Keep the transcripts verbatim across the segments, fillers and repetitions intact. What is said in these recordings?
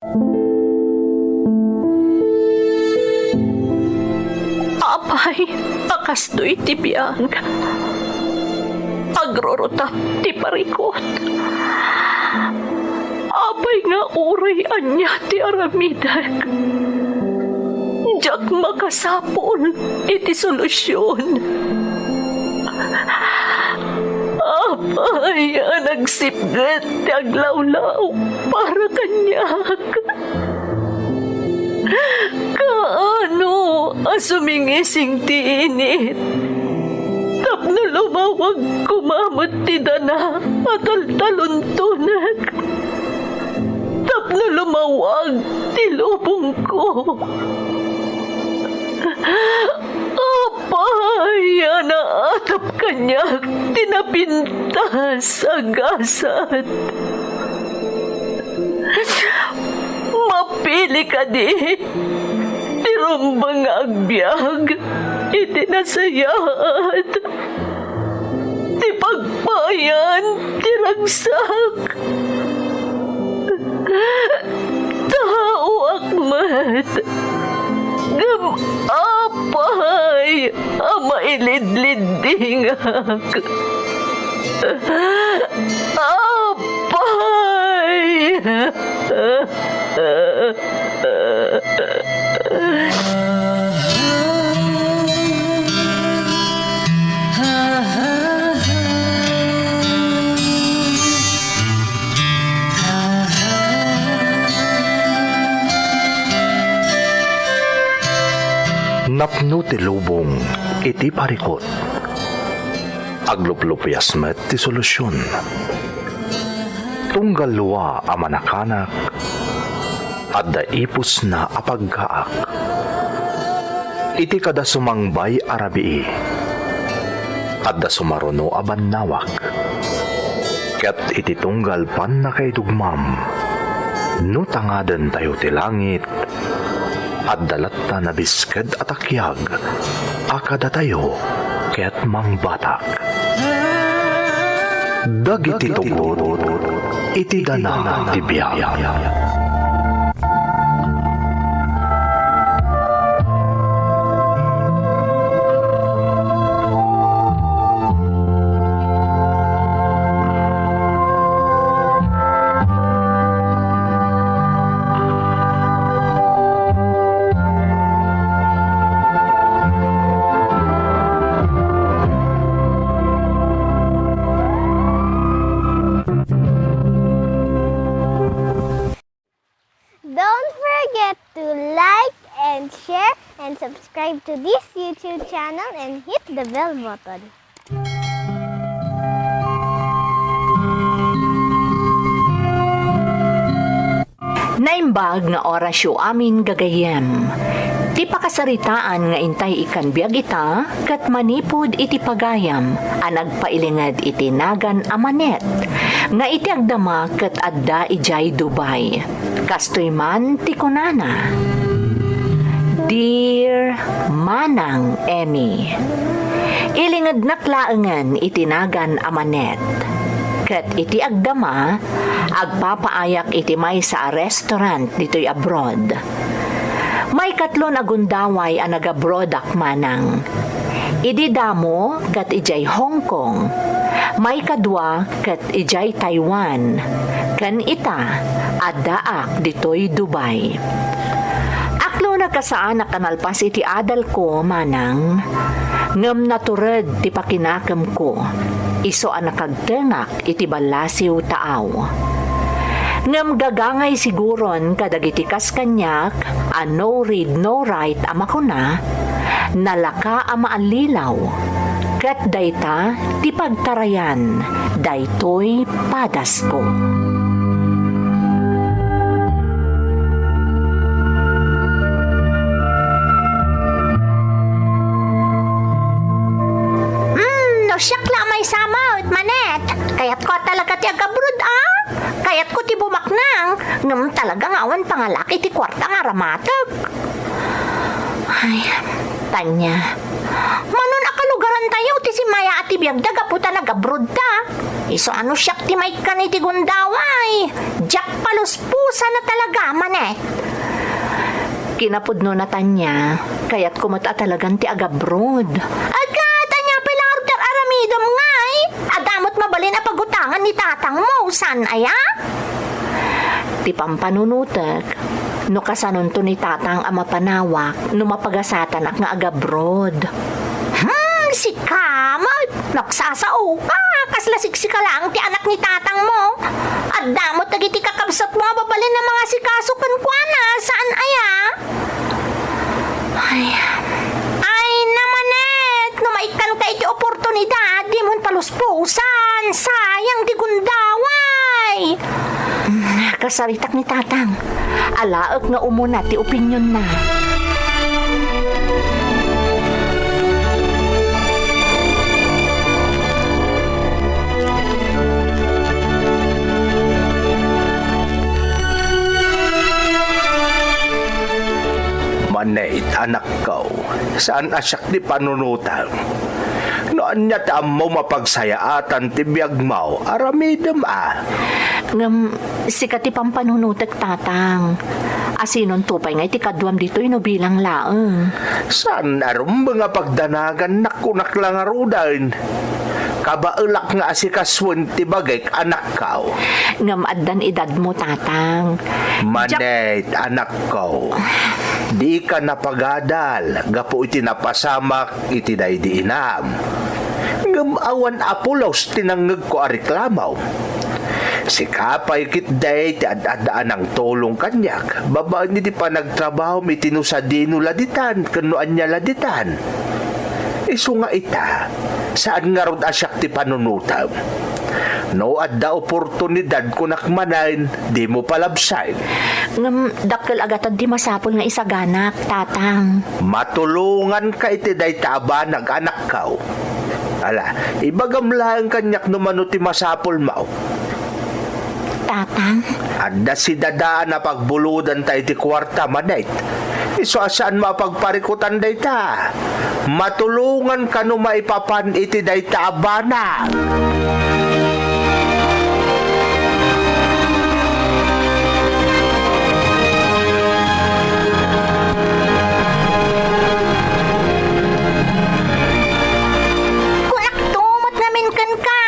Apay, a kastoy ti biag. Agrurutap ti parikut. Apay nga uray ania ti aramidek, diak makasapul iti solusion. Apay a nagsipget ti aglawlaw para kaniak. Kaano a sumingising ti init tapno lumawag koma met ti dana a taltaluntonek, tapno lumawag ti lubongko. Apay a naatap kaniak ti napintas a gasat. Mapili kadi ti rumbeng nga agbiag iti nasayaat ti pagpayan ti ragsak. Taoak met, ngem apay a mailidliddingak. Apay! Napno ti lubong iti parikut. Agluplupias met ti solusion. Tunggal dua a manakanak, adda ipusna a paggaak. Iti kada sumangbay a rabii, adda sumaruno a bannawak. Ket iti tunggal pannakaidugmam, no tangadentayo ti langit, adda latta nabisked a takiag a kadatayo ket mangbatak. Dagiti tugot iti dana ti biag. Don't forget to like and share and subscribe to this YouTube channel and hit the bell button. Naimbag nga orasyo amin gagayyem. Ti pakasaritaan nga intay ikkan biag ita ket manipud iti pagayam a nagpailinged iti nagan a Manet nga iti agdama ket adda idiay Dubai. Kastoy man ti kunana, "Dear Manang Emmy, ilingednak laengen iti nagan a Manet. Ket iti agdama, agpapaayak iti maysa a restaurant ditoy abroad. Maikatlo a gundaway a nagabroadak, manang. Idi damo ket idiay Hong Kong. Maikadua ket idiay Taiwan. Ken ita, addaak ditoy Dubai. Aklonag a saanak a nalpas iti adalko, manang. Ngem natured ti pakinakemko. Isu a nakagtengak iti ballasiw taaw. Ngem gagangay siguron kadagiti kas kaniak a no read, no write a makuna, nalaka a maallilaw, ket dayta ti pagtarayan daytoy padasko." Mm, no siak la a maysa met, Manet, kayatko a talaga ti agabroad, a. Kayatko ti bumaknang, ngem talaga nga awan pangalak iti kuarta nga aramateg. Ay, Tanya, manon a kalugaran Tayo ti simaya a ti biagda gapu ta nagabrodda. Isu a no siak ti maikkan iti gundaway, diak paluspusan a talaga, Manet. Kinapudnona Tania, kayatko met a talagan ti agabrod. Agka, Tania, pay la ngarud ti ar-aramidem ngay? Adda met mabalin a pagutangan ni tatangmo, saan aya? Ti pampanunotek, no kasanonto ni tatang a mapanawak no mapagasatanak nga agabrod. Hmm, sika met, nagsasaoka, kasla siksika laeng ti anak ni tatangmo. Adda met dagiti kakabsatmo a mabalin a mangasikaso kenkuana, saan aya? Ay, ay, Manet, no maikkanka iti oportunidad, dimon paluspusan. Sayang ti gundaway. Mm, kasaritak ni Tatang. Alaek nga umuna ti opinionna. Manet, anakko, saan a siak ti panunotem. No ania ti ammom a pagsayaatan ti biagmo, aramidem a. Ngem sika ti pampanunotek, Tatang. Asinonto pay nga iti kaduam ditoy no bilang laeng? Saan a rumbeng a pagdanagannak, kunak la ngaruden. Kabaelak nga asikasuen ti bagik, anakko. Ngem addan edadmo, Tatang. Diak Manet, anakko. Dika napagadal gapu iti napasamak iti daydi inam. Ngem awan a pulos ti nangngegko a reklamo. Sika pay ketdi ti ad-adda a nangtulong kaniak babaen iti panagtrabahom iti no sadino la ditan ken no ania la ditan. Isu nga ita, saan ngarud a siak ti panunotem. No adda oportunidad, kunak manen, dimo palabsen. Ngem dakkel a gatad ti masapul nga isaganak, Tatang. Matulonganka iti dayta a banag, anakko. Ala, ibagam laeng kaniak no mano ti masapulmo. Tatang? Adda sidadaan a pagbulodanta iti kuarta, Manet. Isu a saanmo a pagparikutan dayta. Matulongan kano maipapan iti dayta a banag. Kunakto met ngamin kenka,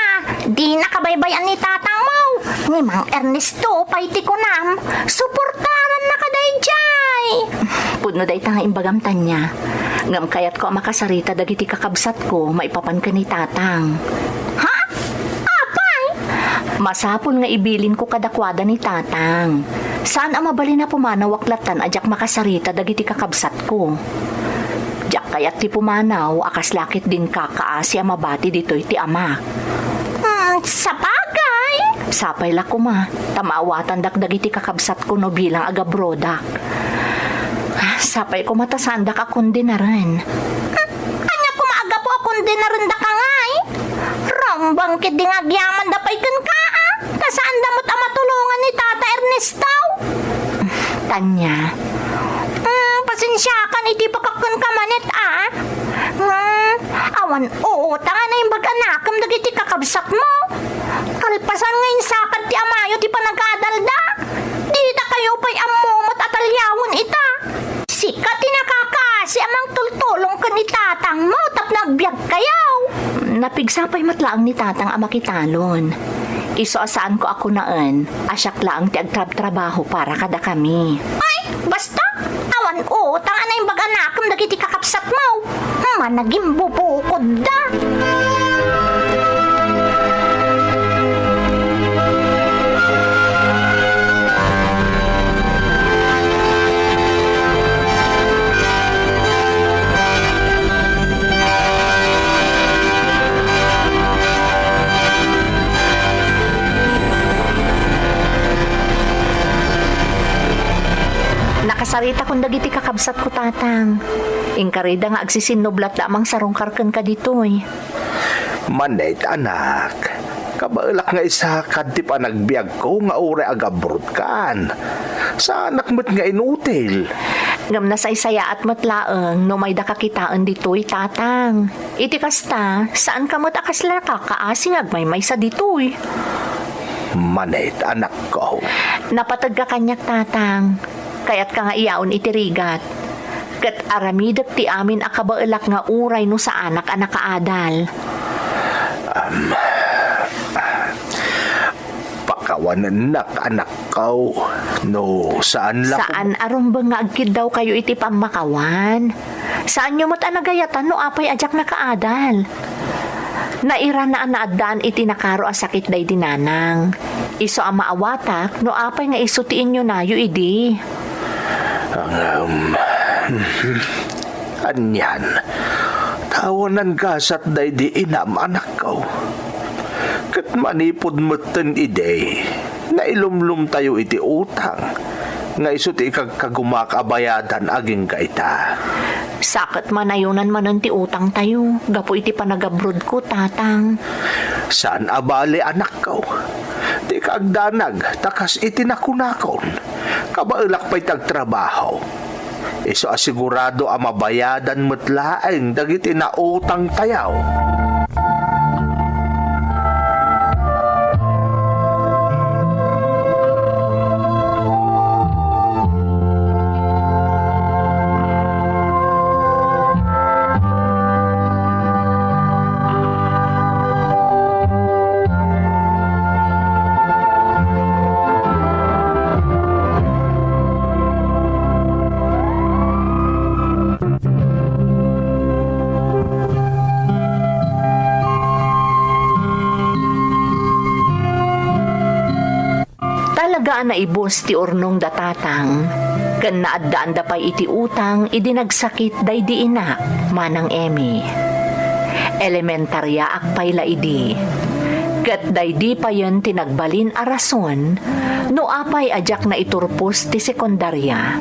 dina kabaybay-an ni tatangmo, ni Mang Ernesto pay ti kunam, suportarannaka daydiay. Pudno dayta nga imbagam, Tania. Ngem kayatko a makasarita dagiti kakabsatko maipapan ken ni Tatang. Ha? Apay? Masapul nga ibilinko kadakuada ni Tatang. Saan a mabalin a pumanawak lattan a diak makasarita dagiti kakabsatko. Diak kayat ti pumanaw a kasla ket din kakaasi a mabati ditoy ti amak. Hmm, sabagay. Sapay la koma, ta maawatandak dagiti kakabsatko no bilang agabrodak. Sapay koma ta saandak a kondenaren. Hmm, ania koma a gapu a kondenarendaka ngay? Rumbeng ketdi nga agyamanda pay kenka, a, ta saanda met a matulongan ni Tata Ernesto. Tania. Hmm, pasensiakan iti pakakkenka manen, a. Hmm, awan utang a naimbag a nakem dagiti kakabsatmo. Kalpasan nga insakad ti amayo ti panagadalda, dita kayo pay ammo met a taliawen ita. Sika ti nakakaasi a mangtultulong ken ni tatangmo tapno agbiagkayo. Napigsa pay met laeng ni tatang a makitalon. Isu a saanko a kunaen a siak laeng ti agtrabtrabaho para kadakami. Ay, basta! Awan utang a naimbag a nakem dagiti kakabsatmo. Managimbubukodda. Nakasaritakon dagiti kakabsatko, Tatang. Inkarida nga agsisinnublatda a mangsarungkar kenka ditoy. Manen, anak, kabaelak nga isakad ti panagbiagko nga uray agabrodkan. Saanak met nga inutil. Ngem nasaysayaat met laeng no maydaka kitaen ditoy, Tatang. Iti kasta, saanka met a kasla kakaasi nga agmaymaysa ditoy. Manet, anakko. Napategka kaniak, Tatang. Kayatka nga iyaon iti rigat. Ket aramidek ti amin a kabaelak nga uray no saanak a nakaadal. Am, pakawanennak, anakko, no saan la Saan a rumbeng nga agkiddawkayo iti pammakawan. Saanyo met a nagayatan no apay a diak nakaadal. Nairana a naaddaan iti nakaro a sakit daydi nanang. Isu a maawatak no apay nga isu ti inyunayo idi. Ngem, anian, tawanan gasat daydi inam, anakko. Ket manipud metten idi, nailumlomtayo iti utang nga isu ti ikagkagumak a bayadan agingga ita. Sa ket manayunan manen ti utangtayo gapu iti panagabrodko, Tatang. Saan a bale, anakko. Dika agdanag ta kas iti nakunakon, kabaelak pay ti agtrabaho. Isu a sigurado a mabayadan met laeng dagiti nautangtayo. Talaga a naibus ti urnongda, Tatang, ken naaddaanda pay iti utang idi nagsakit daydi inak, Manang Emmy. Elementaryaak pay la idi, ket daydi payen ti nagbalin a rason no apay a diak naiturpos ti sekundaria.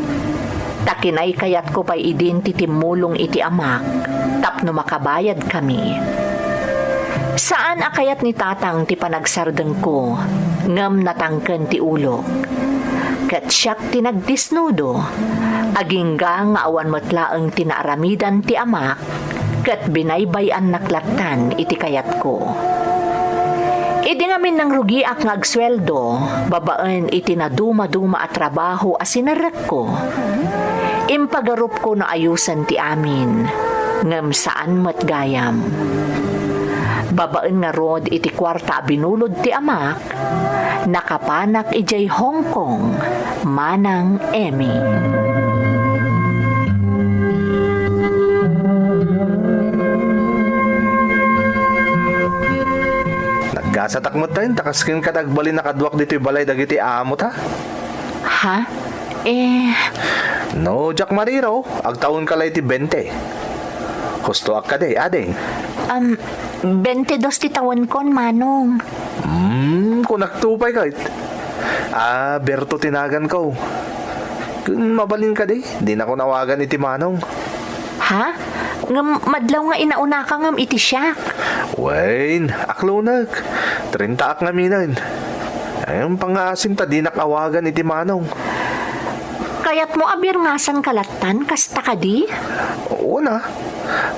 Ta kinaykayatko pay idin ti timmulong iti amak tapno makabayadkami. Saan a kayat ni Tatang ti panagsardengko, ngem natangken ti ulok. Ket siak ti nagdisnudo, agingga nga awan met laeng ti naaramidan ti amak, ket binaybay-annak lattan iti kayatko. Idi ngamin nangrugiak nga agsueldo babaen iti nadumaduma a trabaho a sinerrekko, impagarupko no ayusen ti amin, ngem saan met gayam. Babaen ngarud iti kuarta a binulod ti amak, nakapanak idiay Hong Kong, Manang Emmy. Naggasatak metten ta kasken kada agbalin a kaduak ditoy balay dagiti amota. Ha? Eh. No, diak mariro, agtawenka la iti bente. Hustoak kadi, ading? Um, bente dos ti tawenkon, Manong. Hmm, kunakto pay ket. Ah, Berto ti naganko. Ken mabalin kadi, dinakon awagan iti Manong. Ha? Ngem madlaw nga inaunaka ngem iti siak. Wen, aklonek. Trintaak ngaminen. Em, pangngaasim ta dinak awagan iti Manong. Kayatmo a birngasanka lattan, kasta kadi? Wen a.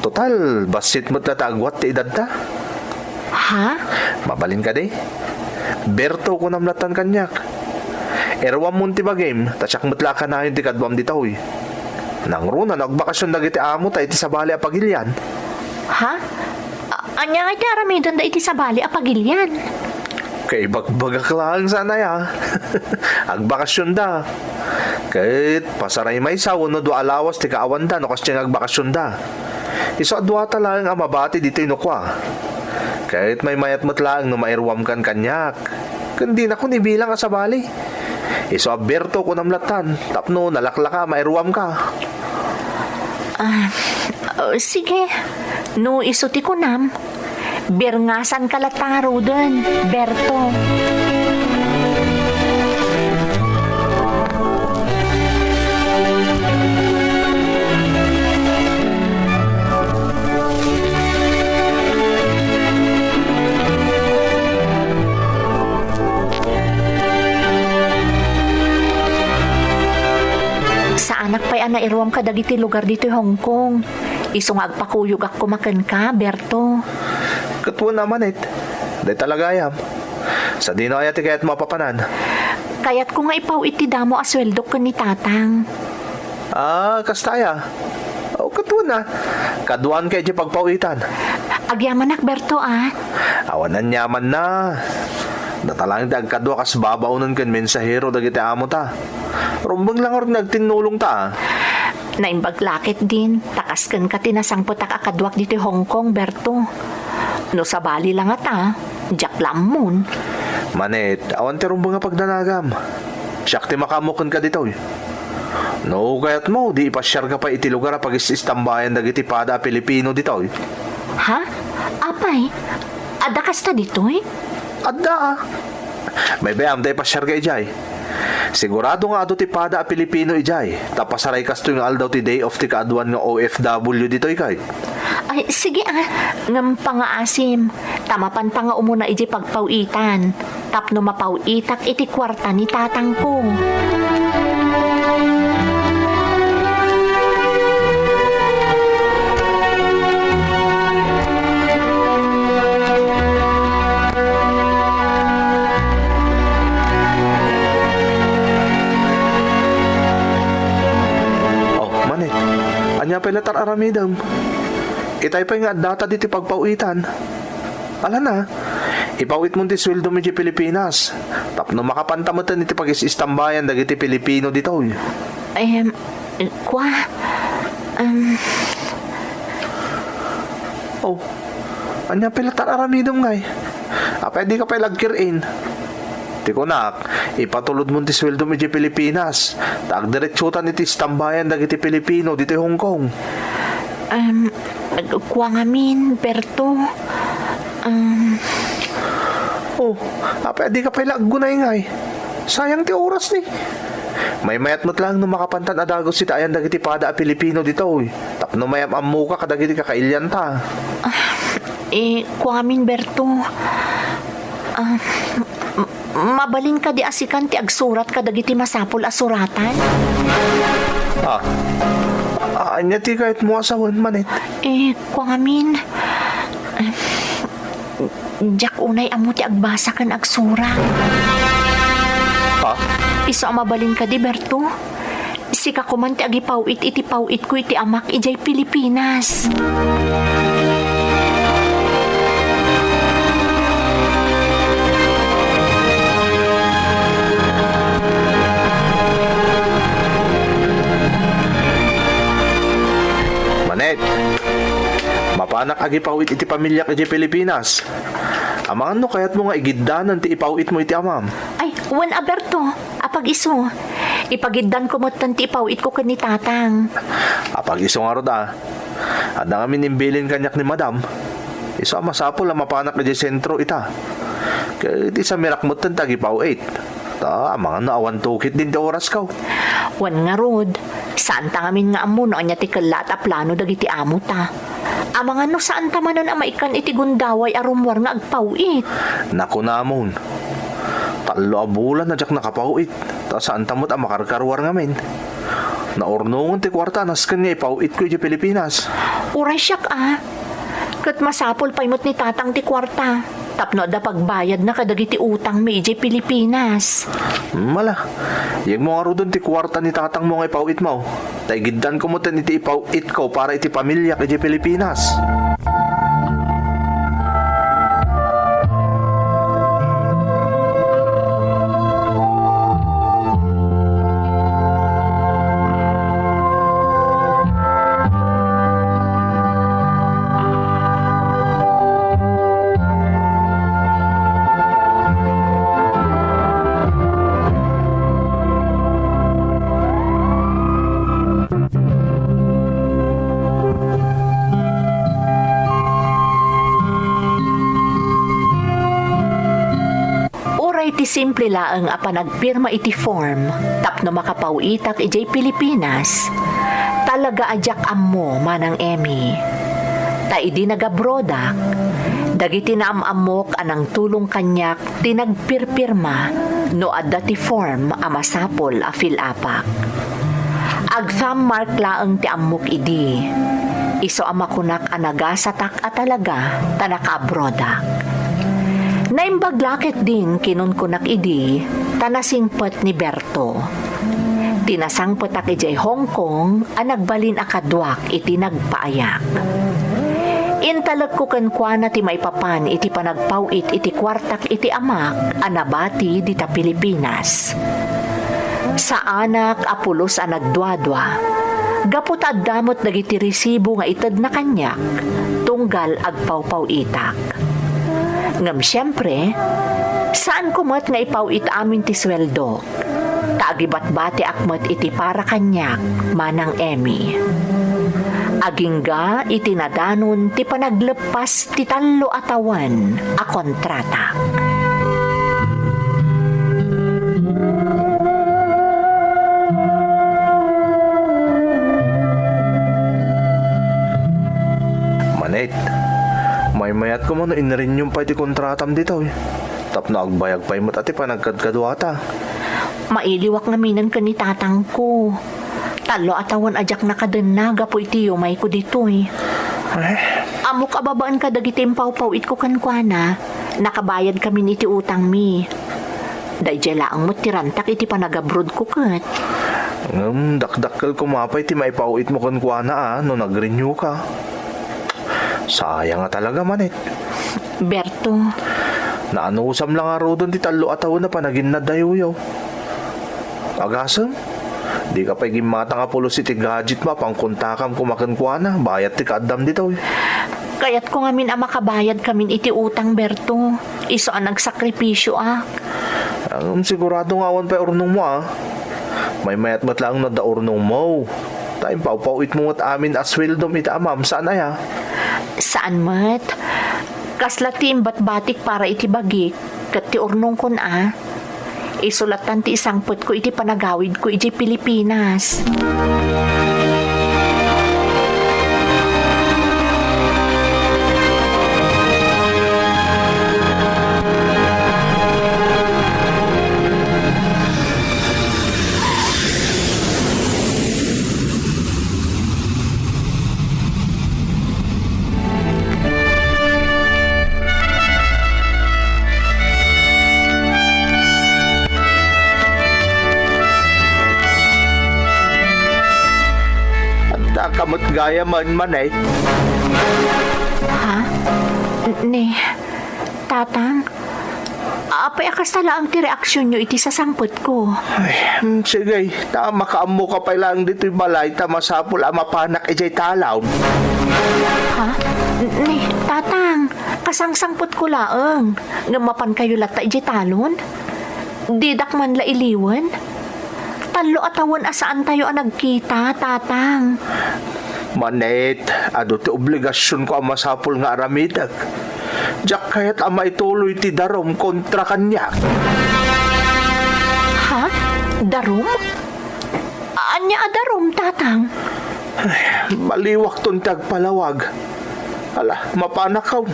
Total, bassit met la ta agwat ti edadta. Ha? Mabalin kadi? Berto, kunam lattan kaniak. Iruammon ti bagim, ta siak met la a kanayon ti kaduam ditoy. Nangruna no agbakasyon dagiti amota iti sabali a pagilian. Ha? A-, ania ngay ti aramidenda iti sabali a pagilian? Kaibagbagak laeng saan aya. Agbakasyonda. Ket pasaraymaysa wenno dua a lawas ti kaawanda no kasdiay nga agbakasyonda. Isu a duata laeng a mabati ditoy no kua. Ket maymayat met laeng no mairuamkan kaniak. Ken dinakon ibilang a sabali. Isu a Berto, kunam lattan, tapno nalaklaka a mairuamka. Ah, oh, sige. No isu ti kunam, birngasanka latta ngaruden, Berto. Saanak pay a nairuam kadagiti lugar ditoy Hong Kong. Isu nga agpakuyogak koma kenka, Berto. Ket wen a, Manit, dayta la gayam. Sadino aya ti kayatmo a papanan? Kayatko nga ipaw-it ti damo a sueldok ken ni Tatang. Ah, kasta aya? O, ket wen a. Kaduaanka idiay pagpaw-itan. Agyamanak, Berto, a. Awan aniamanna. Data laeng ti agkadua kas babaonen ken mensahero dagiti amota. Rumbeng la ngarud nga agtinnulongta, a. Naimbag la ketdin, ta kas kenka ti nasangpetak a kaduak ditoy Hong Kong, Berto. No sabali la ngata, diak la ammon. Manit, awan ti rumbeng a pagdanagam. Siak ti makaammo kenka ditoy. No kayatmo, di ipasiarka pay iti lugar a pagis-istambayan dagiti pada a Pilipino ditoy. Ha? Apay? Adda kasta ditoy? Adda, a. Baybay-am ta ipasiarka idiay. Sigurado nga adu ti pada a Pilipino idiay, ta pasaray kastoy nga aldaw ti day off ti kaaduan nga O F W ditoy, kay. Ay, sige, a. Ngem pangaasim, ta mapanta nga umuna idiay pagpaw-itan, tapno mapaw-itak iti kuarta ni tatangko. Oh, Manit, ania pay la ti ar-aramidem? Itay pay nga addata ditoy pagpaw-itan. Ala na, ipaw-itmon ti sueldom idiay Pilipinas tapno makapanta metten iti pagis-istambayan dagiti Pilipino ditoy. Em, kua, em. Oh, ania pay la ti ar-aramidem ngay? Apay a dika pay la agkir-in? Ti kunak, ipatulodmon ti sueldom idiay Pilipinas, ta agdiretsotan iti istambayan dagiti Pilipino ditoy Hong Kong. Em, kua ngamin, Berto. Em. Oh, apay a dika pay la aggunay ngay? Sayang ti oras ni. Maymayat met laeng no makapantan a dagus iti ayan dagiti pada a Pilipino ditoy, tapno mayam-ammoka kadagiti kakailianta. Ah, eh, kua ngamin, Berto. Ah, m-, mabalin kadi a sikan ti agsurat kadagiti masapul a suratan? Ah, a-, ania ti kayatmo a sawen, Manit? Eh, kua ngamin. Diak unay ammo ti agbasa ken agsurat. Ha? Isu a mabalin kadi, Berto? Sika koman ti agipaw-it iti paw-itko iti amak idiay Pilipinas. Manit, mapanak agipaw-it iti pamiliak idiay Pilipinas. Amangan no kayatmo nga igiddanan ti ipaw-itmo iti amam. Ay, wen a, Berto, apag-isu. Ipagiddanko metten ti ipaw-itko ken ni Tatang. Apag-isu ngarud a. Adda ngamin imbilin kaniak ni Madam. Isu a masapul a mapanak idiay sentro ita. Ket isamirak metten ti agipaw-it. Ta, amangan no awan tukit din ti orasko. Wen ngarud, saanta ngamin nga ammo no ania ti kellaat a plano dagiti amota. Amangan no saanta manen a maikkan iti gundaway a rummuar nga agpaw-it. Nakunamon, tallo a bulan a diak nakapaw-it, ta saanta met a makarkaruar ngamin. Naurnongen ti kuarta a nasken nga ipaw-itko idiay Pilipinas. Uray siak a. Ket masapul pay met ni Tatang ti kuarta tapno adda pagbayadna kadagiti utangmi idiay Pilipinas. Mala, yegmo ngaruden ti kuarta ni Tatangmo nga ipaw-itmo. Ta igiddanko metten iti ipaw-itko para iti pamiliak idiay Pilipinas. Uray ti simple laeng a panagpirma iti form tapno makapaw-itak idiay Pilipinas, talaga a diak ammo, Manang Emmy. Ta idi nagabrodak, dagiti naam-ammok a nangtulong kaniak ti nagpirpirma no adda ti form a masapul a fill-upak. Agthumb mark laeng ti ammok idi. Isu a makunak a nagasatak a talaga ta nakaabroadak. Naimbag la ketdin kinunkunak idi ta nasingpet ni Berto. Ti nasangpetak idiay Hong Kong a nagbalin a kaduak iti nagpaayak. Intalekko kenkuana ti maipapan iti panagpaw-it iti kuartak iti amak a nabati dita Pilipinas. Saanak a pulos a nagduadua, gapu ta adda met dagiti resibo nga itedna kaniak tunggal agpawpaw-itak. Ngem siempre, saanko met nga ipaw-it amin ti sueldo. Ta agibatbatiak met iti para kaniak, Manang Emmy. Agingga iti nadanon ti panagleppas ti tallo a tawen a kontrata. Manet, maymayat koma no inrenew pay ti kontratam ditoy. Tapno agbayag pay met a ti panagkadkaduata. Mailiwak ngaminen ken ni tatangko. Tallo a tawen a diak nakadenna gapu iti yumayko ditoy. Eh? Ammok a babaen kadagiti impawpaw-itko kenkuana, nakabayadkamin iti utangmi. Daydiay laeng met ti rantak iti panagabrodko ket. Ngem dakdakkel koma pay ti maipaw-itmo kenkuana a no nagrenewka. Sayang a talaga, Manet. Berto. Naanusam la ngaruden ti tallo a tawen a panaginnaddayuyo. Agasem, dika pay gimmatang a pulos iti gadgetmo a pangkontakam koma kenkuana, bayat ti kaaddam ditoy. Kayatko ngamin a makabayadkamin iti utang, Berto. Isu a nagsakripisioak. Ngem sigurado nga awan pay urnongmo, a. Maymayat met laeng no adda urnongmo. Ta impawpaw-itmo met amin a sueldom iti amam, saan aya? Saan met. Kasla ti imbatbatik para iti bagik, ket ti urnongkon a. Isu lattan ti isangpetko iti panagawidko idiay Pilipinas. Adda ka met gayam, Manay. Ha? Ni, Tatang, apay a kasta laeng ti reaksionyo iti sasangpetko? Ay, mm, sige, ta makaammoka pay laeng ditoy balay ta masapul a mapanak idiay talon. Ha? Ni, Tatang, kasangsangpetko laeng. Ngem mapankayo latta idiay talon? Didak man la iliwen? Tallo a tawen a saantayo a nagkita, Tatang. Manit, adu ti obligasionko a masapul nga aramidek. Diak kayat a maituloy ti darum kontra kaniak. Ha? Darum? Ania a darum, Tatang? Ay, baliwakton ti agpalawag. Ala, mapanakon,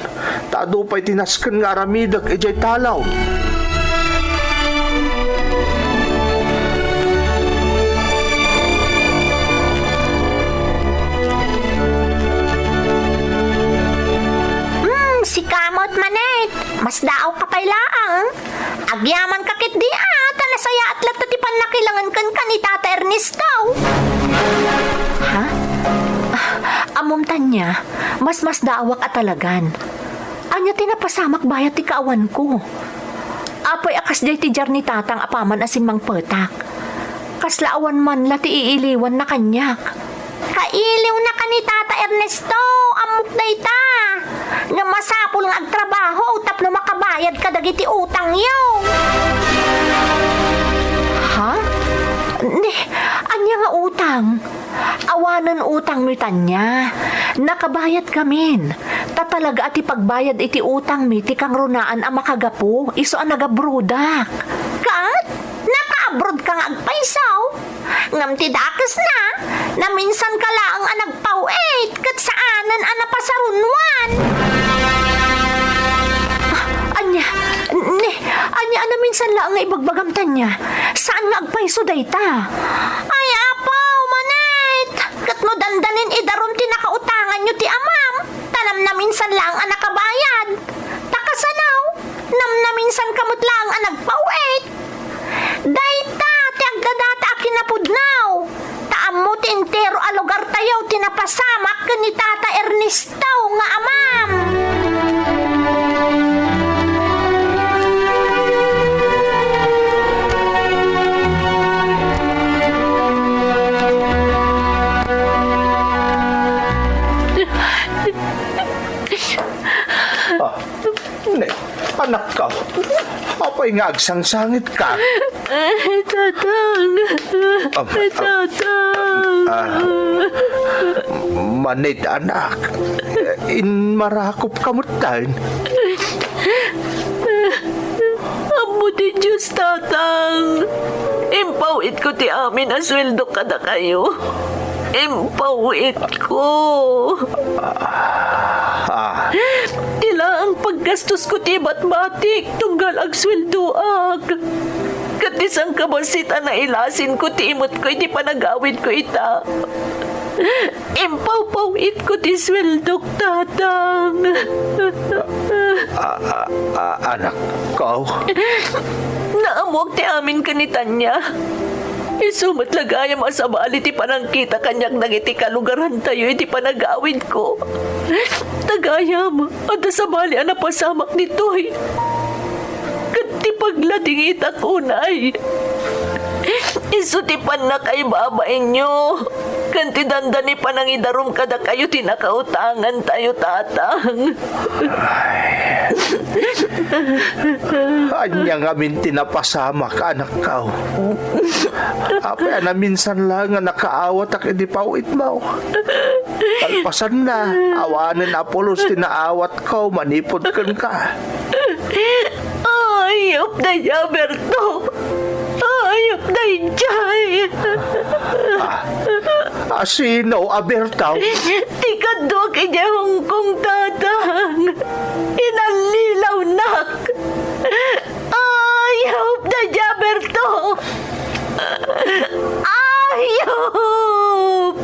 ta adu pay ti nasken nga aramidek idiay talon. Hmm, sika met, Manit. Masdaawka pay laeng. Agyamanka ketdi a, ta nasayaat latta ti pannakilangen kenka ni Tata Ernesto. Ha? Ah, ammom, Tanya, masmasdaawak a talagan. Ania ti napasamak bayat ti kaawanko? Apay a kasdiay ti diar ni Tatang apaman a simmangpetak? Kasla awan man la ti iiliwanna kaniak. Kailiwnaka ni Tata Ernesto, ammok dayta. Ngem masapul nga agtrabaho tapno makabayad kadagiti utangyo. Ha? Ni, ania nga utang? Awanen utangmi, Tanya. Nakabayadkamin. Ta talaga a ti pagbayad iti utangmi ti kangrunaan a makagapu isu a nagabrodak. Kat? Nakaabrodka nga agpayso? Ngem ti dakesna, naminsanka laeng a nagpaw-it ket saanen a napasarunwan. Ah, ania? Ni, ania a naminsan laeng nga ibagbagam, Tanya? Saan nga agpayso dayta? Ay, apo, Napasamak ken ni Tata Ernesto nga amam. Ah, ne, anakko. Apay nga agsangsangitka? Ay, Tatang. Ah, Ay, ah, Tatang. Ah, manit, anak. Inmarakopka metten. Ammo ti Dios, Tatang. Impaw-itko ti amin a sueldok kadakayo. Impaw-itko. Ah. Ti laeng paggastosko ti batbatik tunggal agsueldoak. Ket ti sangkabassit a nailasinko ti imutko iti panagawidko ita. Impawpaw-itko ti sueldok, Tatang. A, a, a, anakko. Naammoak ti amin ken ni Tania. Isu met la gayam a sabali ti panangkita kaniak dagiti kalugarantayo iti panagawidko. Ta gayam, adda sabali a napasamak ditoy. Ket ti pagladingitak unay, isu ti pannakaibabainyo ken ti dandani panangidarum kadakayo ti nakautangantayo, Tatang. Ay. Ania ngamin ti napasamak, anakko? Apay a naminsan laeng a nakaawatak iti paw-itmo? Kalpasanna, awanen a pulos ti naawatko manipud kenka. Ayup daydiay, Berto! Ayup daydiay! Ah, a sino a Berto? Ti kaduak idiay Hong Kong, Tatang. Inallilawnak. Ayup daydiay, Berto! Ayup!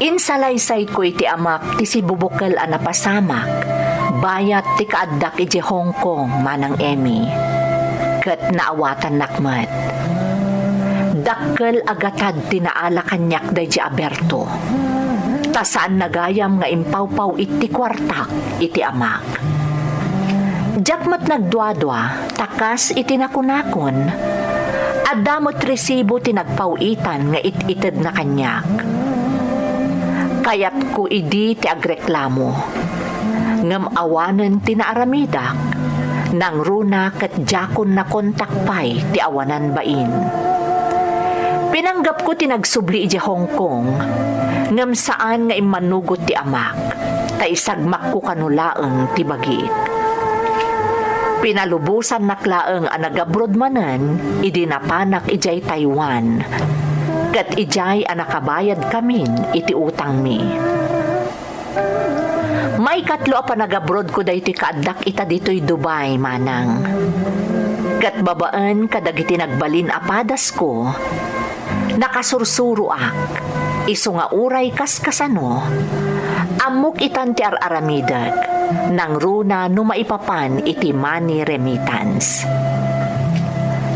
Insalaysayko iti amak ti sibubukel a napasamak, bayat ti kaaddak idiay Hong Kong, Manang Emmy, ket naawatannak met. Dakkel a gatad ti naala kaniak daydiay a Berto, ta saanna gayam nga impawpaw-it ti kuartak iti amak. Diak met nagduadua, ta kas iti nakunakon, adda met resibo ti nagpaw-itan nga it-itedna kaniak. Kayatko idi ti agreklamo, ngem awanen ti naaramidak, nangruna ket diakon nakontak pay ti awanan bain. Pinanggapko ti nagsubli idiay Hong Kong, ngem saan nga immanugot ti amak, ta isagmakko kano laeng ti bagiek. Pinalubosannak laeng a nagabroad manen idi napanak idiay Taiwan, ket idiay a nakabayadkamin iti utangmi. Maikatlo a panagabroadko daytoy kaaddak ita ditoy Dubai, Manang. Ket babaen kadagiti nagbalin a padasko, nakasursuroak, isu nga uray kaskasano, ammok itan ti ar-aramidek, nangruna no maipapan iti money remittance.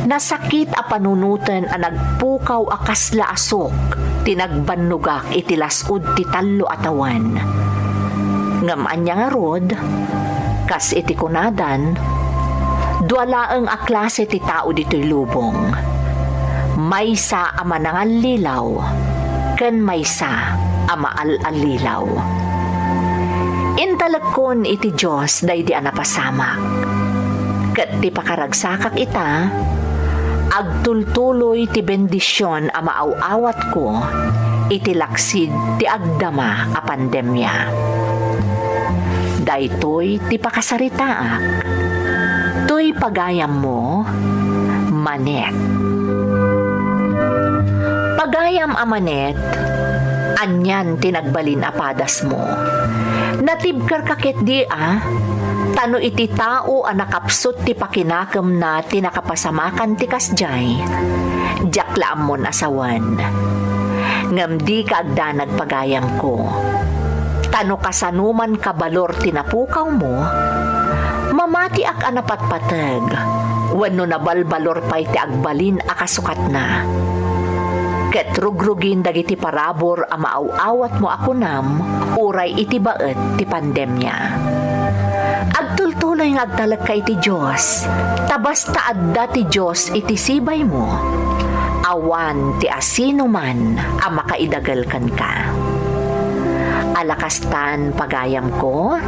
Nasakit a panunoten a nagpukaw a kasla a sok ti nagbannogak iti las-ud ti tallo a tawen. Ngem ania ngarud, kas iti kunadan, dua laeng a klase ti tao ditoy lubong. Maysa a manangallilaw ken maysa a maal-allilaw. Intalekkon iti Dios daydi a napasamak. Ket ti pakaragsakak ita, Agtultuloy ti bendision a maaw-awatko iti laksid ti agdama a pandemia. Daytoy ti pakasaritaak. Toy pagayammo, Manet. Pagayam a Manet, anian ti nagbalin a padasmo? Natibkerka ketdi a? Ta no iti tao a nakapsut ti pakinakemna ti nakapasamakan ti kasdiay, diak la ammon a sawen. Ngem dika agdanag, pagayamko. Ta no kasanoman kabalor ti napukawmo, mamatiak a napatpateg wenno nabalbalor pay ti agbalin a kasukatna. Ket rugrugin dagiti parabur a maaw-awatmo a kunam uray iti baet ti pandemia. Agtultuloy nga agtalekka iti Dios, ta basta adda ti Dios iti sibaymo, awan ti asinoman a makaidagel kenka. Ala kastan, pagayamko,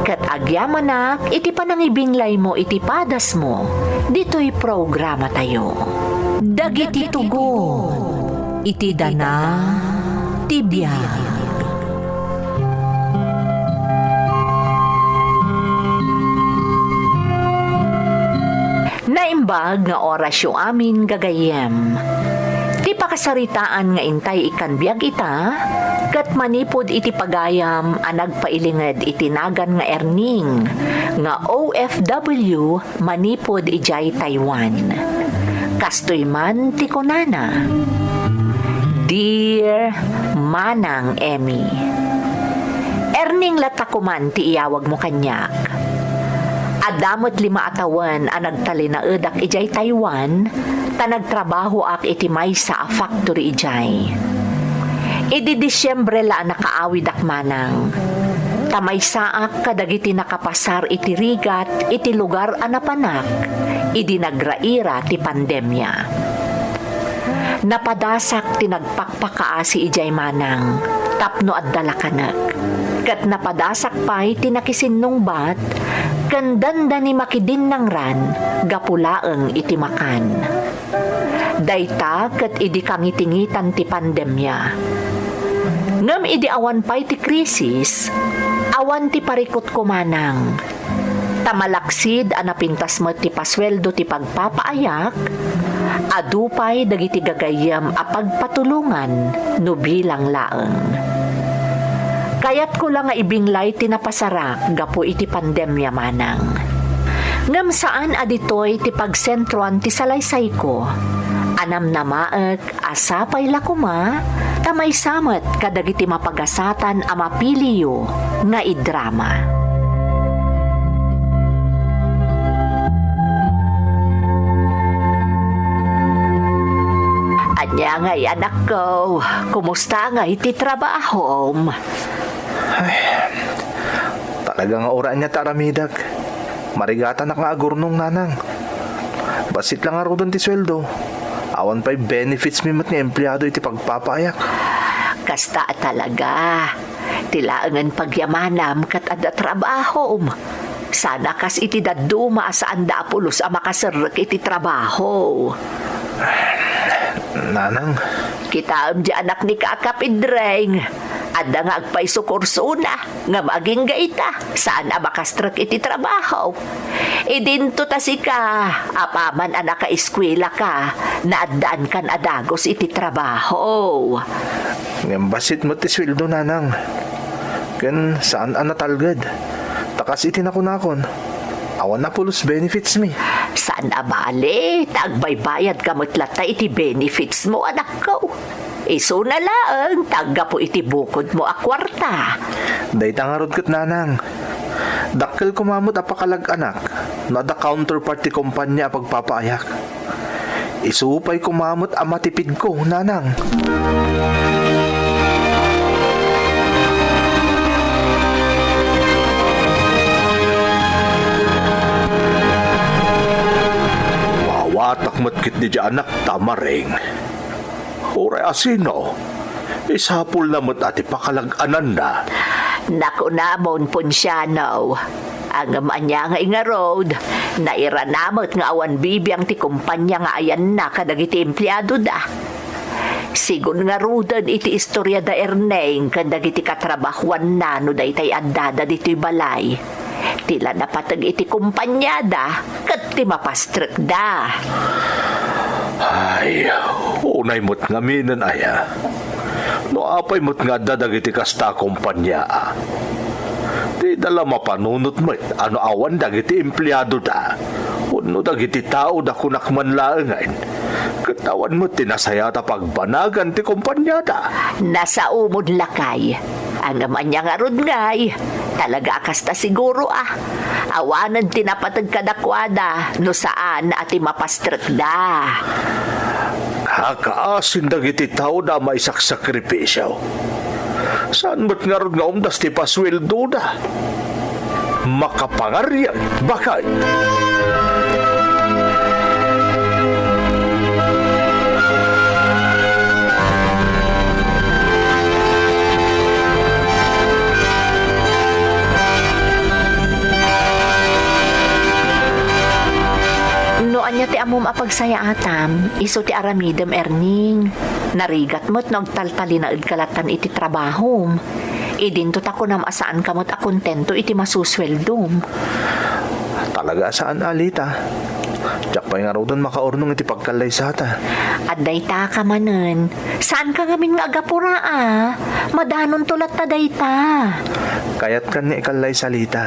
ket agyamanak iti panangibinglaymo iti padasmo ditoy programatayo. Dagiti tugon iti dana ti biag. Naimbag nga orasyo amin, gagayyem. Ti pakasaritaan nga intay ikkan biag ita, ket manipud iti pagayam a nagpailinged iti nagan nga Erning nga O F W manipud idiay Taiwan. Kastoy man ti kunana, "Dear Manang Emmy, Erning latta koman ti iyawagmo kaniak. Adda met lima a tawen a nagtalinaedak idiay Taiwan, ta nagtrabahoak iti maysa a factory idiay. Idi Disiembre la a nakaawidak, manang, ta maysaak kadagiti nakapasar iti rigat iti lugar a napanak idi nagraira ti pandemia. Napadasak ti nagpakpakaasi idiay, manang, tapno adda lakanek. Ket napadasak pay ti nakisinnungbat ken dandani makidinnangran gapu laeng iti makan. Dayta ket idi kangitingitan ti pandemia. Ngem idi awan pay ti krisis, awan ti parikutko, manang. Ta malaksid a napintas met ti pasueldo ti pagpapaayak, adu pay dagiti gagayyem a pagpatulongan no bilang laeng. Kayatko la nga ibinglay ti napasarak gapu iti pandemia, manang. Ngem saan a ditoy ti pagsentroan ti salaysayko. A namnamaek a sapay la koma ta maysa met kadagiti mapagasatan a mapiliyo nga idrama. Ania ngay, anakko? Kumusta ngay ti trabahom? Ay, talaga nga uray ania ti aramidek. Marigatanak nga agurnong, nanang. Bassit la ngaruden ti sueldo. Awan pay benefits mi met nga empleado iti pagpapaayak. Kasta a talaga. Ti laengen pagyamanam ket adda trabahom. Saan a kas iti dadduma a saanda a pulos a makaserrek iti trabaho. Nanang. Kitaem di anak ni Kaka Pedreng. Adda nga agpayso kursona, ngem agingga ita, saan a makastrek iti trabaho. Idinto ta sika, apaman a nakaeskuelaka, naaddaankan a dagus iti trabaho. Ngem bassit met ti sueldo, nanang. Ken saan a natalged. Ta kas iti nakunakon, awan a pulos benefits mi. Saan a bale, ta agbaybayadka met latta iti benefits mo, anakko. Isuna laeng ta aggapu iti bukodmo a kuarta. Dayta ngarud ket, nanang. Dakkel koma met a pakalag-anak no adda counterpart ti kompania a pagpapaayak. Isu pay koma met a matipidko, nanang. Wawatak met ketdi diay anak ta maring. Uray asino, isapulna met a ti pakalag-ananna. Nakunamon, Ponciano, Ngem ania ngay ngarud, nairana met nga awan bibiang ti kompania nga ayanna kadagiti empleadoda. Sigun ngaruden iti istoriada, Erneng, ken dagiti katrabahoanna no daytay addada ditoy balay, ti la napateg iti kompaniada ket ti mapastrekda. Ay, unay met ngaminen aya. No apay met nga adda dagiti kasta a kompania, a? Dida la mapanunot met a no awan dagiti empleadoda wenno dagiti taoda, kunak man laengen, ket awan met ti nasayaat a pagbanagan ti kompaniada. Nasaomon lakay. Ngem ania ngarud ngay? Talaga a kasta siguro a. Awanen ti napateg kadakuada no saan a ti mapastrekda. Kakaasin dagiti taoda a maisaksakripisio. Saan met ngarud nga umdas ti pasueldoda? Makapangariag, baket! No ania ti ammom a pagsayaatam, isu ti aramidem, Erneng. Narigat met no agtaltalinaedka lattan iti trabahom. Idinto ta kunam a saanka met a kontento iti masusueldom. Talaga a saan, Alita. Diak pay ngaruden makaurnong iti pagkallaysata. Addaytaka manen. Saanka ngamin nga agapura, a? Madanonto latta dayta. Kayatkan nga ikallaysa, Alita.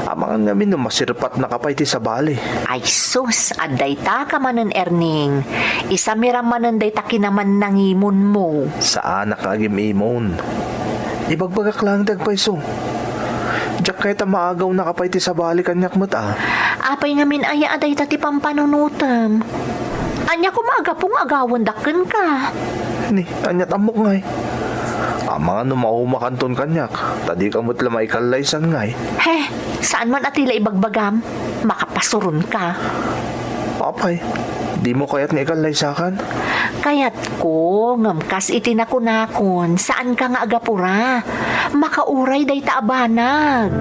Amangan ngamin no masirpatnaka pay ti sabali. Ay sus, addaytaka manen, Erneng. Isamiram manen dayta kinaman nangimonmo. Saanak nga agim-imon. Ibagbagak laeng ti agpayso. Diak kayat a maagawnaka pay ti sabali kaniak met, a. Apay ngamin aya a dayta ti pampanunotem? Ania koma a gapu nga agawendak kenka? Ni, aniat ammok ngay? Amangan no maumakanton kaniak, ta dika met la maikallaysan ngay. He, saan man a ti la ibagbagam? Makapasuronka. Apay, dimo kayat nga ikallaysakan? Kayatko, ngem kas iti nakunakon, saanka nga agapura. Makauray dayta a banag.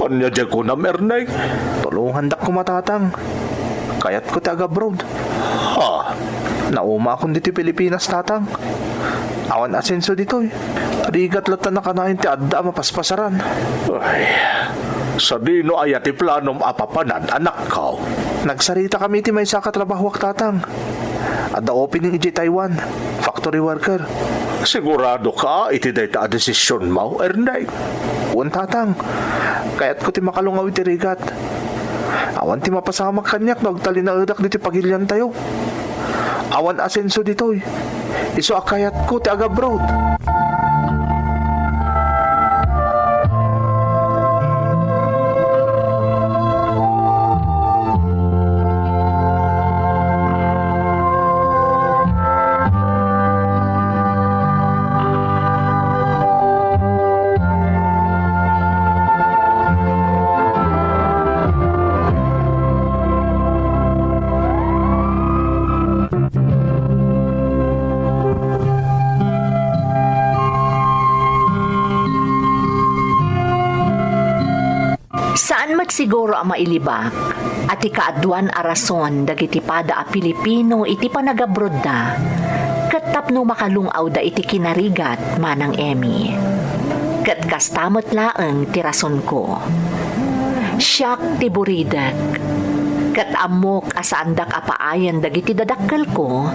Ania diay kunam, Erneng? Tulongandak koma, Tatang. Kayatko ti agabroad. Ha? Naumaakon ditoy Pilipinas, Tatang. Awan asenso ditoy. Rigat latta a kanayon ti adda a mapaspasaran. Ay, sadino aya ti planom a papanan, anakko? Nagsaritakami iti maysa a katrabahoak, Tatang. Adda opening idiay Taiwan, factory worker. Siguradoka iti dayta a desisionmo, Erneng? Wen, Tatang. Kayatko ti makalungaw iti rigat. Awan ti mapasamak kaniak no agtalinaedak ditoy pagiliantayo. Awan asenso ditoy. Isu a kayatko ti agabroad. Saan met siguro a mailibak a ti kaaduan a rason dagiti pada a Pilipino iti panagabrodda ket tapno makalung-awda iti kinarigat, Manang Emmy. Ket kasta met laeng ti rasonko. Siak ti buridek, ket ammok a saandak a paayen dagiti dadakkelko,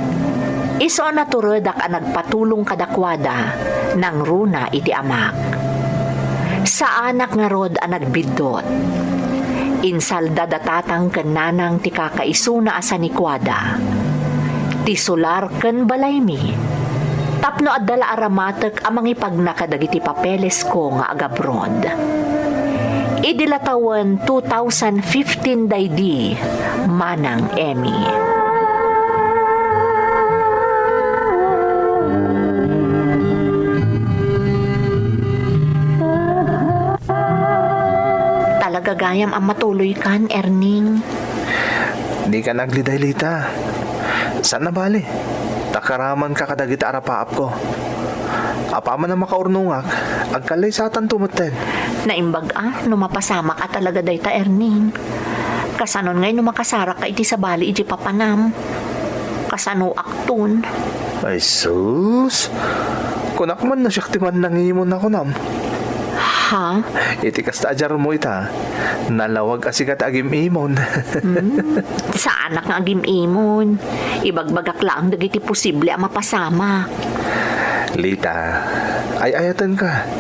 isu a naturedak a nagpatulong kadakuada nangruna iti amak. Saanak ngarud a nagbiddut. Insalda da tatang ken nanang ti kakaisuna a sanikuada, ti solar ken balaymi, tapno adda la a ramatek a mangipagna kadagiti papelesko nga agabroad. Idi la tawen two thousand fifteen daydi, Manang Emmy. Ayam a matuloykan, Erning. Dikan agliday, Lita. Saan a bali. Ta karamanka kadagiti arapaapko. Apaman a makaurnongak, agkallaysatanto metten. Naimbag a no mapasamak a talaga dayta, Erning. Kasanon ngay no makasarakka iti sabali iti papanam? Kasanoakton? Ay, sus! Kunak man no siak ti mannangimon a kunam. Ha? Iti kasta a diarmo ita, nalawag a sika ti agim-imon. Hmm, saanak nga agim-imon. Ibagbagak laeng dagiti posible a mapasamak. Lita, ay-ayatenka.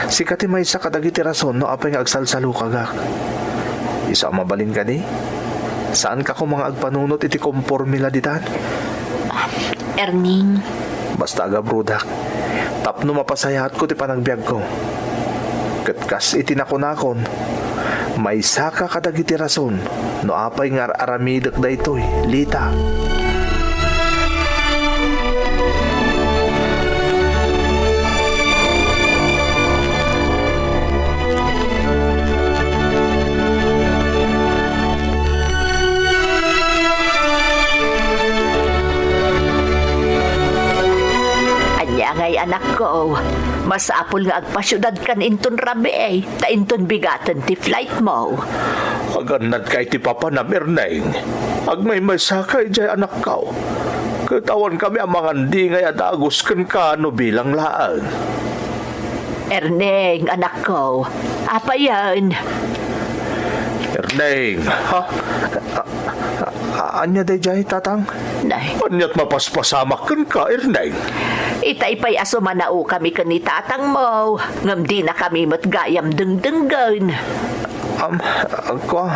Sika ti maysa kadagiti rason no apay nga agsalsalukagak. Isu a mabalin kadi? Saanka koma nga agpanunot iti komporme la ditan? Erning. Basta agabrodak, tapno mapasayaatko ti panagbiagko. Ket kas iti nakunakon, maysaka kadagiti rason no apay nga ar-aramidek daytoy, Lita. Ania ngay, anakko, masapul nga agpasiudadkan inton rabii, ta inton bigaten ti flightmo. Agannadka iti papanam, Erneng. Agmaymaysaka idiay, anakko. Ket awankami a mangandingay a dagus kenka no bilang laeng. Erneng, anakko. Apayen? Erneng, ha? A-, a-, ania daydiay, tatang? Nay. Aniat mapaspasamak kenka, Erneng? Itay pay a sumanaokami ken ni tatangmo, ngem dinakami met gayam dengdenggen. Am, agko.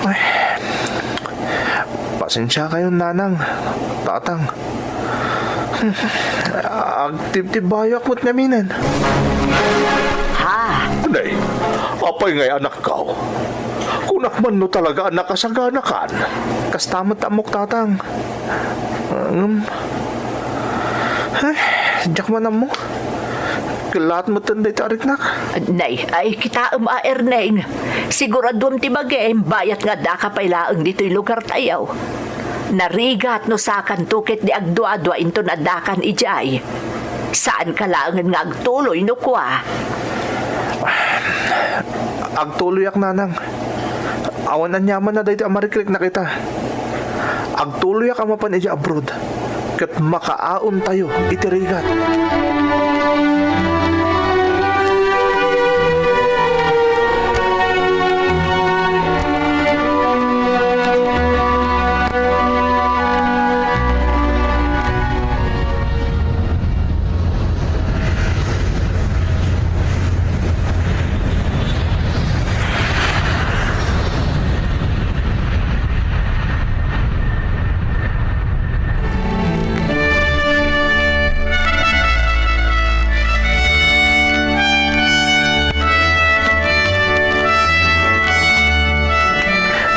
Ay. Pasensiakayon, nanang, tatang. Agtibtibbayoak met ngaminen. Ha? Nay, apay ngay, anakko? Kunak man no talaga a nakasaganakan. Kasta met ammok, tatang. Ngem, ay, diak man ammo. Kellaat metten dayta a riknak. Nay, ay, kitaem a, Erneng. Siguraduem ti bagim, bayat nga addaka pay laeng ditoy lugartayo. Narigat no sakanto ket di agduadua inton addakan idiay. Saanka laengen nga agtuloy no kua. Agtuloyak, nanang. Awan aniamanna daytoy a marikriknak ita. Agtuloyak a mapan idiay abroad, ket makaaontayo iti rigat.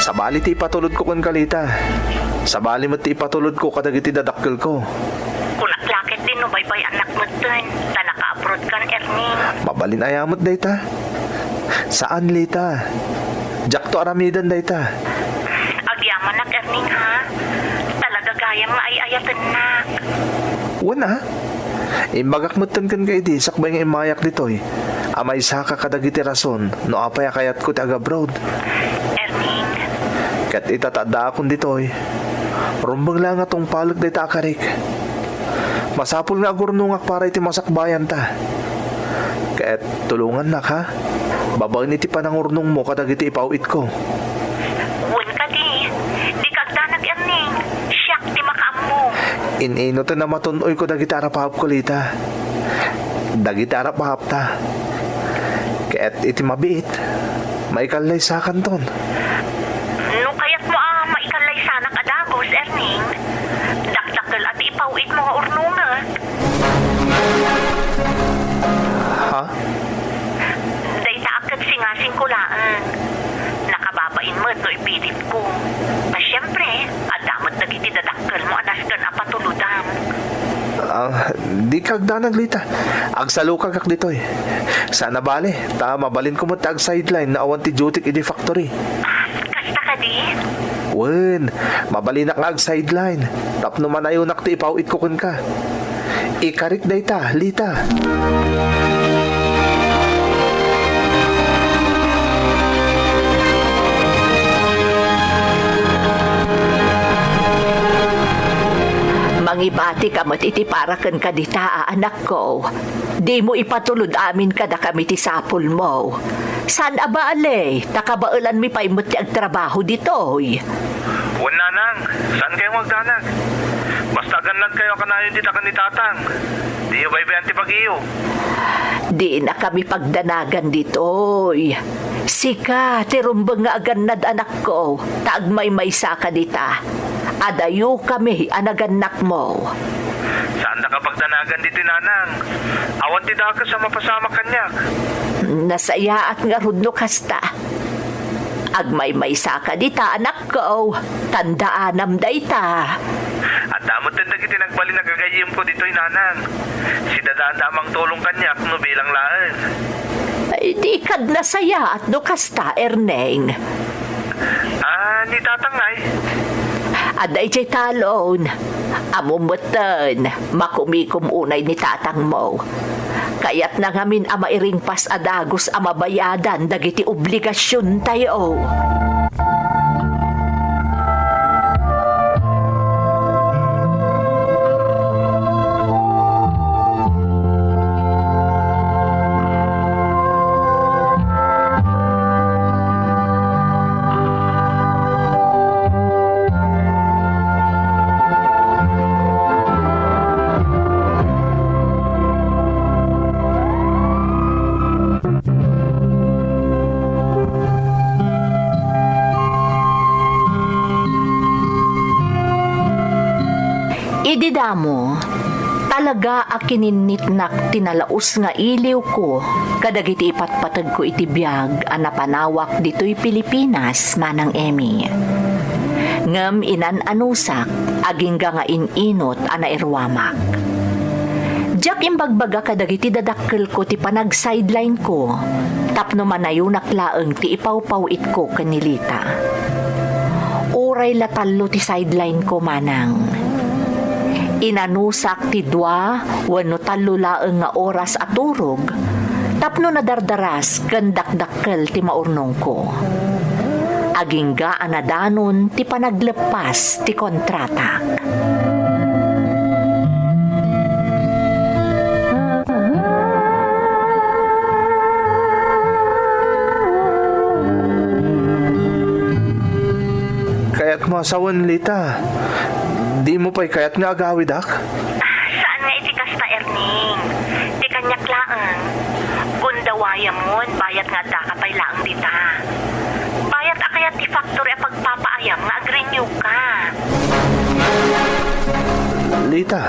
Sabali ti ipatulodko kenka, Lita. Sabali met ti ipatulodko kadagiti dadakkelko. Kunak la ketdi no baybay-annak metten, ta naka-abroadkan, Erning. Mabalin aya met dayta? Saan, Lita. Diakto aramiden dayta. Agyamanak, Erning, ha? Talaga gayam nga ay-ayatennak. Wen a, imbagak metten kenka idi sakbay nga immayak ditoy a maysaka kadagiti rason no apay a kayatko ti agabroad. Erning. Ket ita ta addaakon ditoy, rumbeng la nga tungpalek dayta a karik. Masapul nga agurnongak para iti masakbayanta. Ket tulongannak, ha? Babaen iti panangurnongmo kadagiti ipaw-itko. Wen kadi, dika agdanag, Erning. Siak ti makaammo. In-inoten a matun-oyko dagiti arapaapko, Lita. Dagiti arapaapta. Ket iti mabiit, maikallaysakanton. No kayatmo a maikallaysanak a dagus, Erning, dakdakkel a ti ipaw-itmo nga urnongek. Ha? Dayta a ket singasingko laeng. Nakababain met no ipilitko. Ta siempre, adda met dagiti dadakkelmo a nasken a patulodam. Ah, di agdanag, Lita. Agsalukagak ditoy. Saan a bale, ta mabalinko met ti ag-sideline no awan ti dutyk idiay factory. Kasta kadi? Wen, mabalinak nga ag-sideline. Tapno manayonak ti ipaw-itko kenka. Ikarik dayta, Lita. Mangibatika met iti para kenka dita, anakko. Dimo ipatulod amin kadakami ti sapulmo. Saan a bale, ta kabaelanmi pay met ti agtrabaho ditoy. Wen, nanang, saankayo nga agdanag? Basta agannadkayo a kanayon dita ken ni tatang. Diyo baybay-an ti bagiyo. Dinakami pagdanagan ditoy. Sika ti rumbeng nga agannad, anakko, ta agmaymaysaka dita. Adayokami a nagannakmo. Saandaka pagdanagan ditoy, nanang. Awan ti dakes a mapasamak kaniak. Nasayaat ngarud no kasta. Agmaymaysaka dita, anakko. Tandaanam dayta. Adda metten dagiti nagbalin a gagayyemko ditoy, nanang. Sidadada a mangtulong kaniak no bilang laeng. Ay, di kad nasayaat no kasta, Erneng. Ah, ni tatang ngay? Adda idiay talon. Ammom metten, makumikom unay ni tatangmo. Kayatna ngamin a mairingpas a dagus a mabayadan dagiti obligasiontayo. Idi damo, talaga a kininnitnak ti nalaus nga iliwko kadagiti ipatpategko iti biag a napanawak ditoy Pilipinas, Manang Emmy. Ngem inan-anusak, agingga nga in-inot a nairuamak. Diak imbagbaga kadagiti dadakkelko ti panag-sideline-ko tapno manayonak laeng ti ipawpaw-itko ken ni Lita. Uray la tallo ti sideline-ko, manang. Inanusak ti dua wenno tallo laeng nga oras a turog tapno nadardaras ken dakdakkel ti maurnongko. Agingga a nadanon ti panagleppas ti kontratak. Kayatmo a sawen, Lita. Dimo pay kayat nga agawidak? Saan nga iti kasta, Erning. Ti kaniak laeng. Gundawayamon, bayat nga addaka pay laeng dita. Bayat a kayat ti factory a pagpapaayam nga agrenew ka. Lita.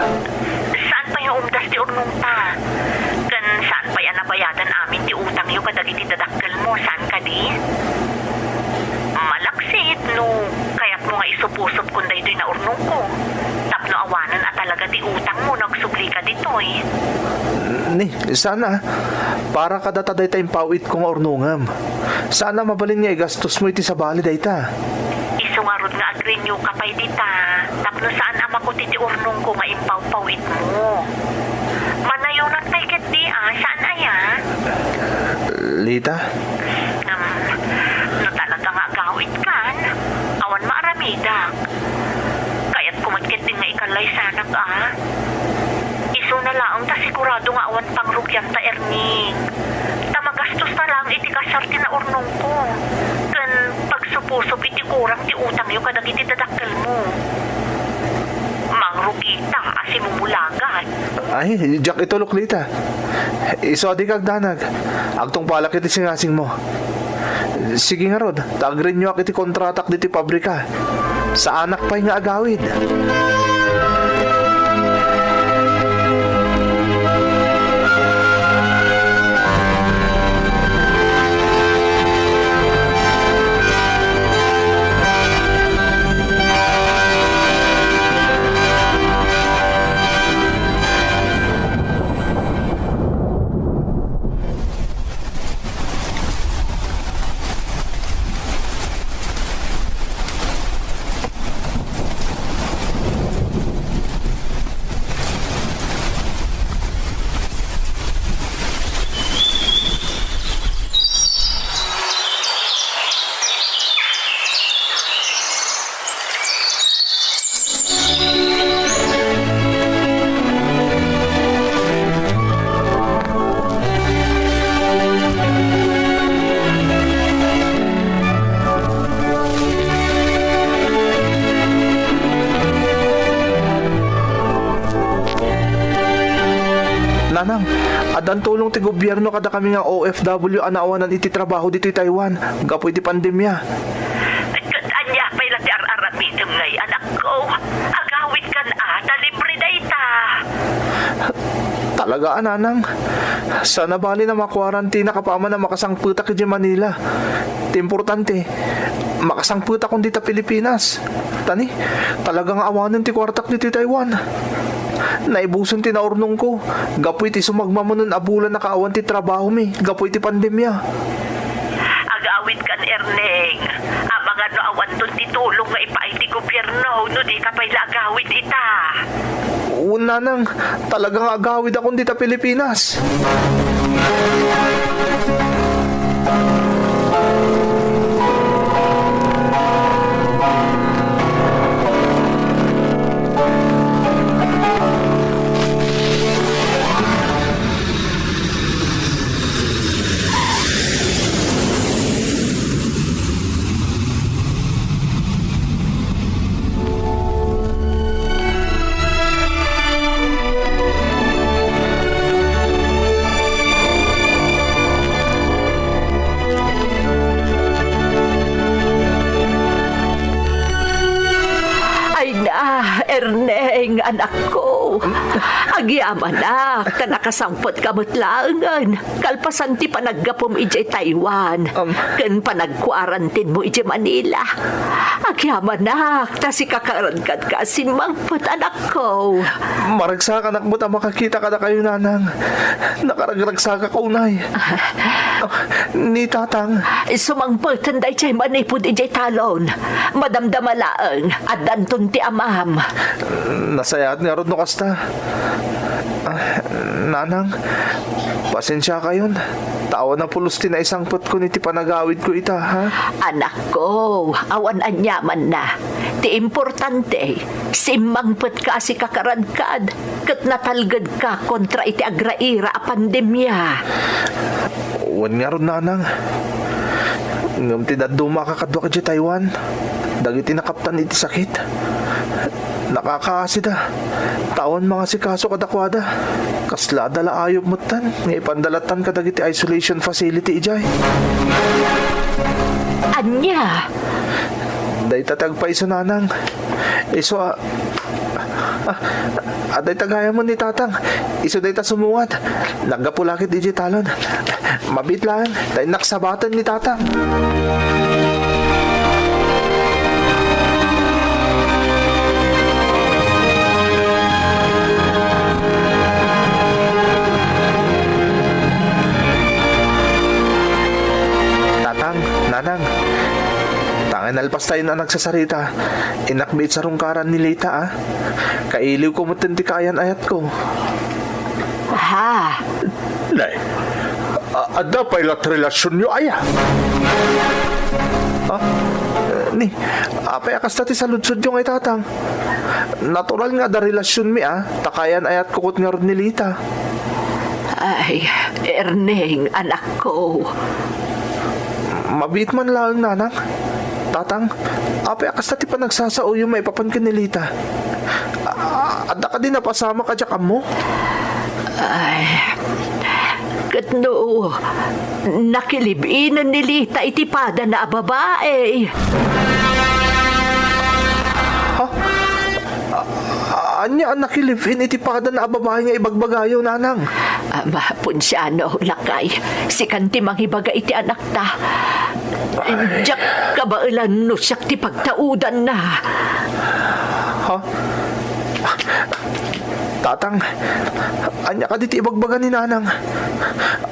Saan pay nga umdas ti urnongta? Ken saan pay a nabayadan amin ti utangyo kadagiti dadakkelmo, saan kadi? Malaksid no kayatmo nga isuposopkon daytoy naurnongko, tapno awanen a talaga ti utangmo no agsublika ditoy. Ni, saan a. Para kadata dayta impaw-itko nga urnongem. Saan a mabalin nga igastosmo iti sabali dayta. Isu ngarud nga agrenew ka pay dita, tapno saan a makuti ti urnongko nga impawpaw-itmo. Manayonak pay ketdi a, saan aya? Lita? Ngem, no talaga nga agawidkan, awan maaramidak. Kayatko met ketdin nga ikallaysanak a. Isuna laeng ta sigurado nga awan pangrugianta, Erning. Ta magastos na laeng iti kasar ti naurnongko. Ken pagsuposop iti kurang ti utangyo kadagiti dadakkelmo. Mangrugita a simumulagat. Ay, diak itulok, Lita. Isu a dika agdanag. Agtungpalak iti singasingmo. Sige ngarud, ta agrenewak iti kontratak ditoy pabrika. Saanak pay nga agawid. Nanang, addan tulong ti gobierno kadakami nga O F W a naawanan iti trabaho ditoy Taiwan gapu iti pandemia. Ket ania pay la ti ar-aramidem ngay, anakko? Agawidkan a, ta libre dayta. Talaga a, Nanang. Saan a bali a makuarantinak apaman a makasangpetak idiay Manila. Ti importante, makasangpetakon dita Pilipinas. Ta ni, talaga nga awanen ti kuartak ditoy Taiwan. Naibusen ti naurnongko gapu iti sumagmamano a bulan a kaawan ti trabahomi gapu iti pandemia. Agawidkan, Erneng. Amangan no awanton ti tulong nga ipaay ti gobierno no dika pay la agawid ita. Wen, Nanang, talaga nga agawidakon dita Pilipinas. Ay na, Erneng, anakko. Agyamanak ta nakasangpetka met laengen kalpasan ti panaggapum idiay Taiwan Am. ken panagkuarantinmo idiay Manila. Agyamanak ta sika karankadka a simmangpet, anakko. Maragsakanak met a makakita kadakayo, Nanang. Nakaragragsakak unay. Ah, ni Tatang. Sumangpeten daydiay manipud idiay talon. Madamdama laeng, addanton ti amam. Nasayaat ngarud no kasta. Ah, Nanang, pasensiakayon. Ta awan a pulos ti naisangpetkon iti panagawidko ita, ha? Anakko, awan aniamanna. Ti importante, simmangpetka a sika karankad, ket natalgedka kontra iti agraira a pandemia. Wen ngarud, Nanang. Ngem ti dadduma a kakaduak idiay Taiwan, dagiti nakaptan iti sakit, nakakaasida. Ta awan mangasikaso kadakuada. Kaslada la ayup metten nga ipanda lattan kadagiti isolation facility idiay. Ania? Dayta ti agpaiso, Nanang. Isu a, ah, ah, dayta gayam ni Tatang. Isu dayta sumuwat. Naggapu la ket idiay talon. Mabiit laeng, ta innak sabaten ni Tatang. Tatang, Nanang, tangay nalpastayon a nagsasarita, innak biit sarungkaran ni Lita, a. Kailiwko metten ti kaayan-ayatko. Ha? Nay, a-, adda pay la ti relasionyo aya? Ha? Ni, apay a kasta ti saludsodyo ngay, Tatang? Natural nga adda relasionmi, a, ta kaayan-ayatko ket ngarud ni Lita. Ay, Erneng, anakko. Mabiit man laeng, Nanang. Tatang, apay a kasta ti panagsasaoyo maipapan ken ni Lita? A-, adda kadi napasamak a diak ammo? Ay, ket no, nakilib-inen ni Lita iti padana a babae. Ha? A-, ania a nakilive-in iti padana a babae nga ibagbagayo, Nanang? Ama, Ponciano, lakay, sikan ti mangibaga iti anakta. Diak kabaelan no siak ti pagtaudanna. Ha? Tatang, ania kadi ti ibagbaga ni Nanang?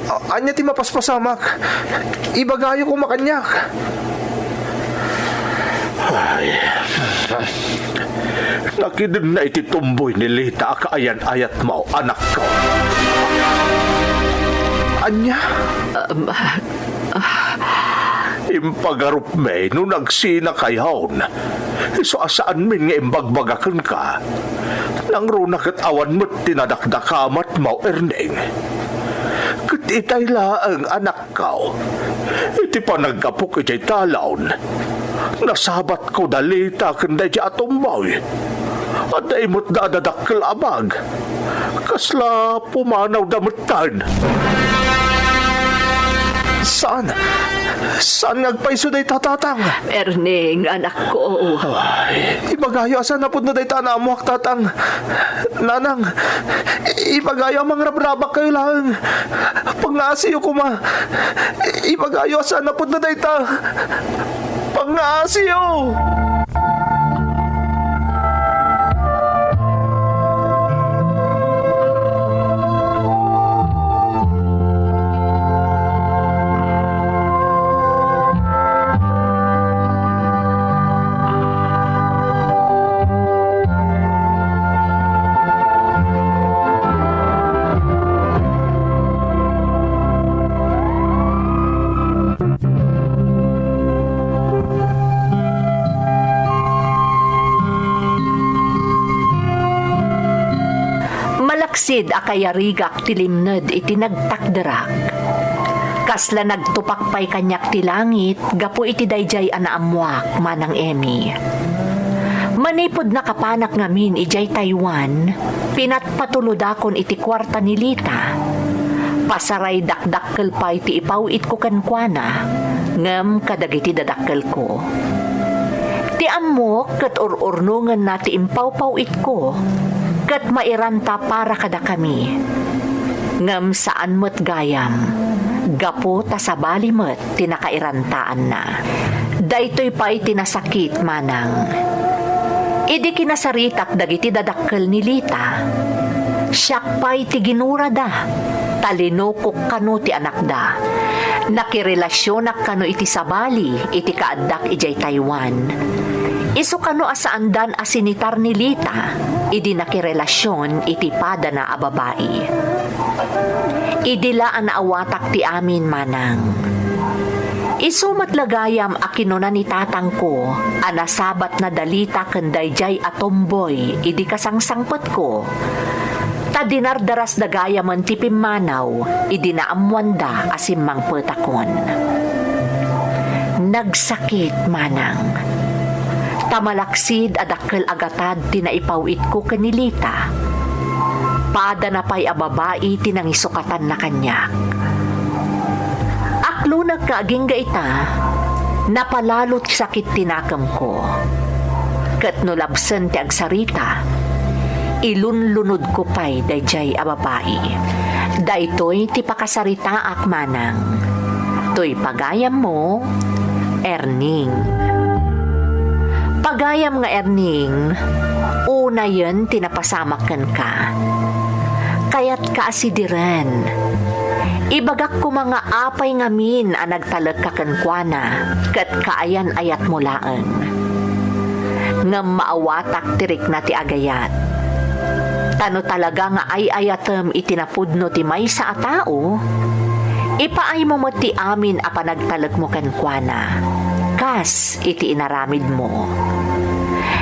A-, ania ti mapaspasamak? Ibagayo koma kaniak. Ay, nakidenna iti tumboy ni Lita a kaayan-ayatmo, anakko. Ania? Um, ah. Impagarupmi no nagsinakayon. Isu a saanmin nga imbagbaga kenka. Nangruna ket awan met ti nadakdakamatmo, Erneng. Ket itay laeng, anak, Kao, iti panaggapok idiay talon, nasabatko da Lita ken daydiay a tumboy. Adda imetda a dadakkel a bag. Kasla pumanawda metten. Saan, saan nga agpayso dayta, Tatang? Erning, anakko. Ay, ibagayo a saan a pudno dayta a naammoak, Tatang. Nanang, ibagayo a mangrabrabakkayo laeng. Pangngasiyo koma. Ibagayo a saan a pudno dayta. Pangngasiyo! Malaksid a kayarigak ti limned iti nagtakderak. Kasla nagtupak pay kaniak ti langit gapu iti daydiay a naammoak, Manang Emmy. Manipud nakapanak ngamin idiay Taiwan, pinatpatulodakon iti kuarta ni Lita. Pasaray dakdakkel pay ti ipaw-itko kenkuana, ngem kadagiti dadakkelko. Ti ammok ket ur-urnongenna ti impawpaw-itko, ket mairanta para kadakami. Ngem saan met gayam, gapu ta sabali met ti nakairantaanna. Daytoy pay ti nasakit, Manang. Idi kinasaritak dagiti dadakkel ni Lita, siak pay ti ginurada, ta linukok kano ti anakda. Nakirelasionak kano iti sabali iti kaaddak idiay Taiwan. Isu kano a saandan a sinitar ni Lita idi nakirelasion iti padana a babai. Idi la a naawatak ti amin, Manang. Isu met la gayam a kinuna ni tatangko a nasabatna da Lita ken daydiay a tomboy idi kasangsangpetko, ta dinardarasda gayamen ti pimmanaw idi naammoanda a simmangpetakon. Nagsakit, Manang. Ta malaksid a dakkel a gatad ti naipaw-itko ken ni Lita. Padana pay a babai ti nangisukatanna kaniak. Aklonek nga agingga ita, napalalo ti sakit ti nakemko. Ket no labsen ti agsarita, ilunlunodko pay daydiay a babai. Daytoy ti pakasaritaak, Manang. Toy pagayammo, Erning. Pagayam nga Erning, unayen ti napasamak kenka. Kayatka a sidiren. Ibagak koma nga apay ngamin a nagtalekka kenkuana ket kaayan-ayatmo laeng. Ngem maawatak ti rikna ti agayat. Ta no talaga nga ay-ayatem iti napudno ti maysa a tao, ipaaymo met ti amin a panagtalekmo kenkuana, kas iti inaramidmo.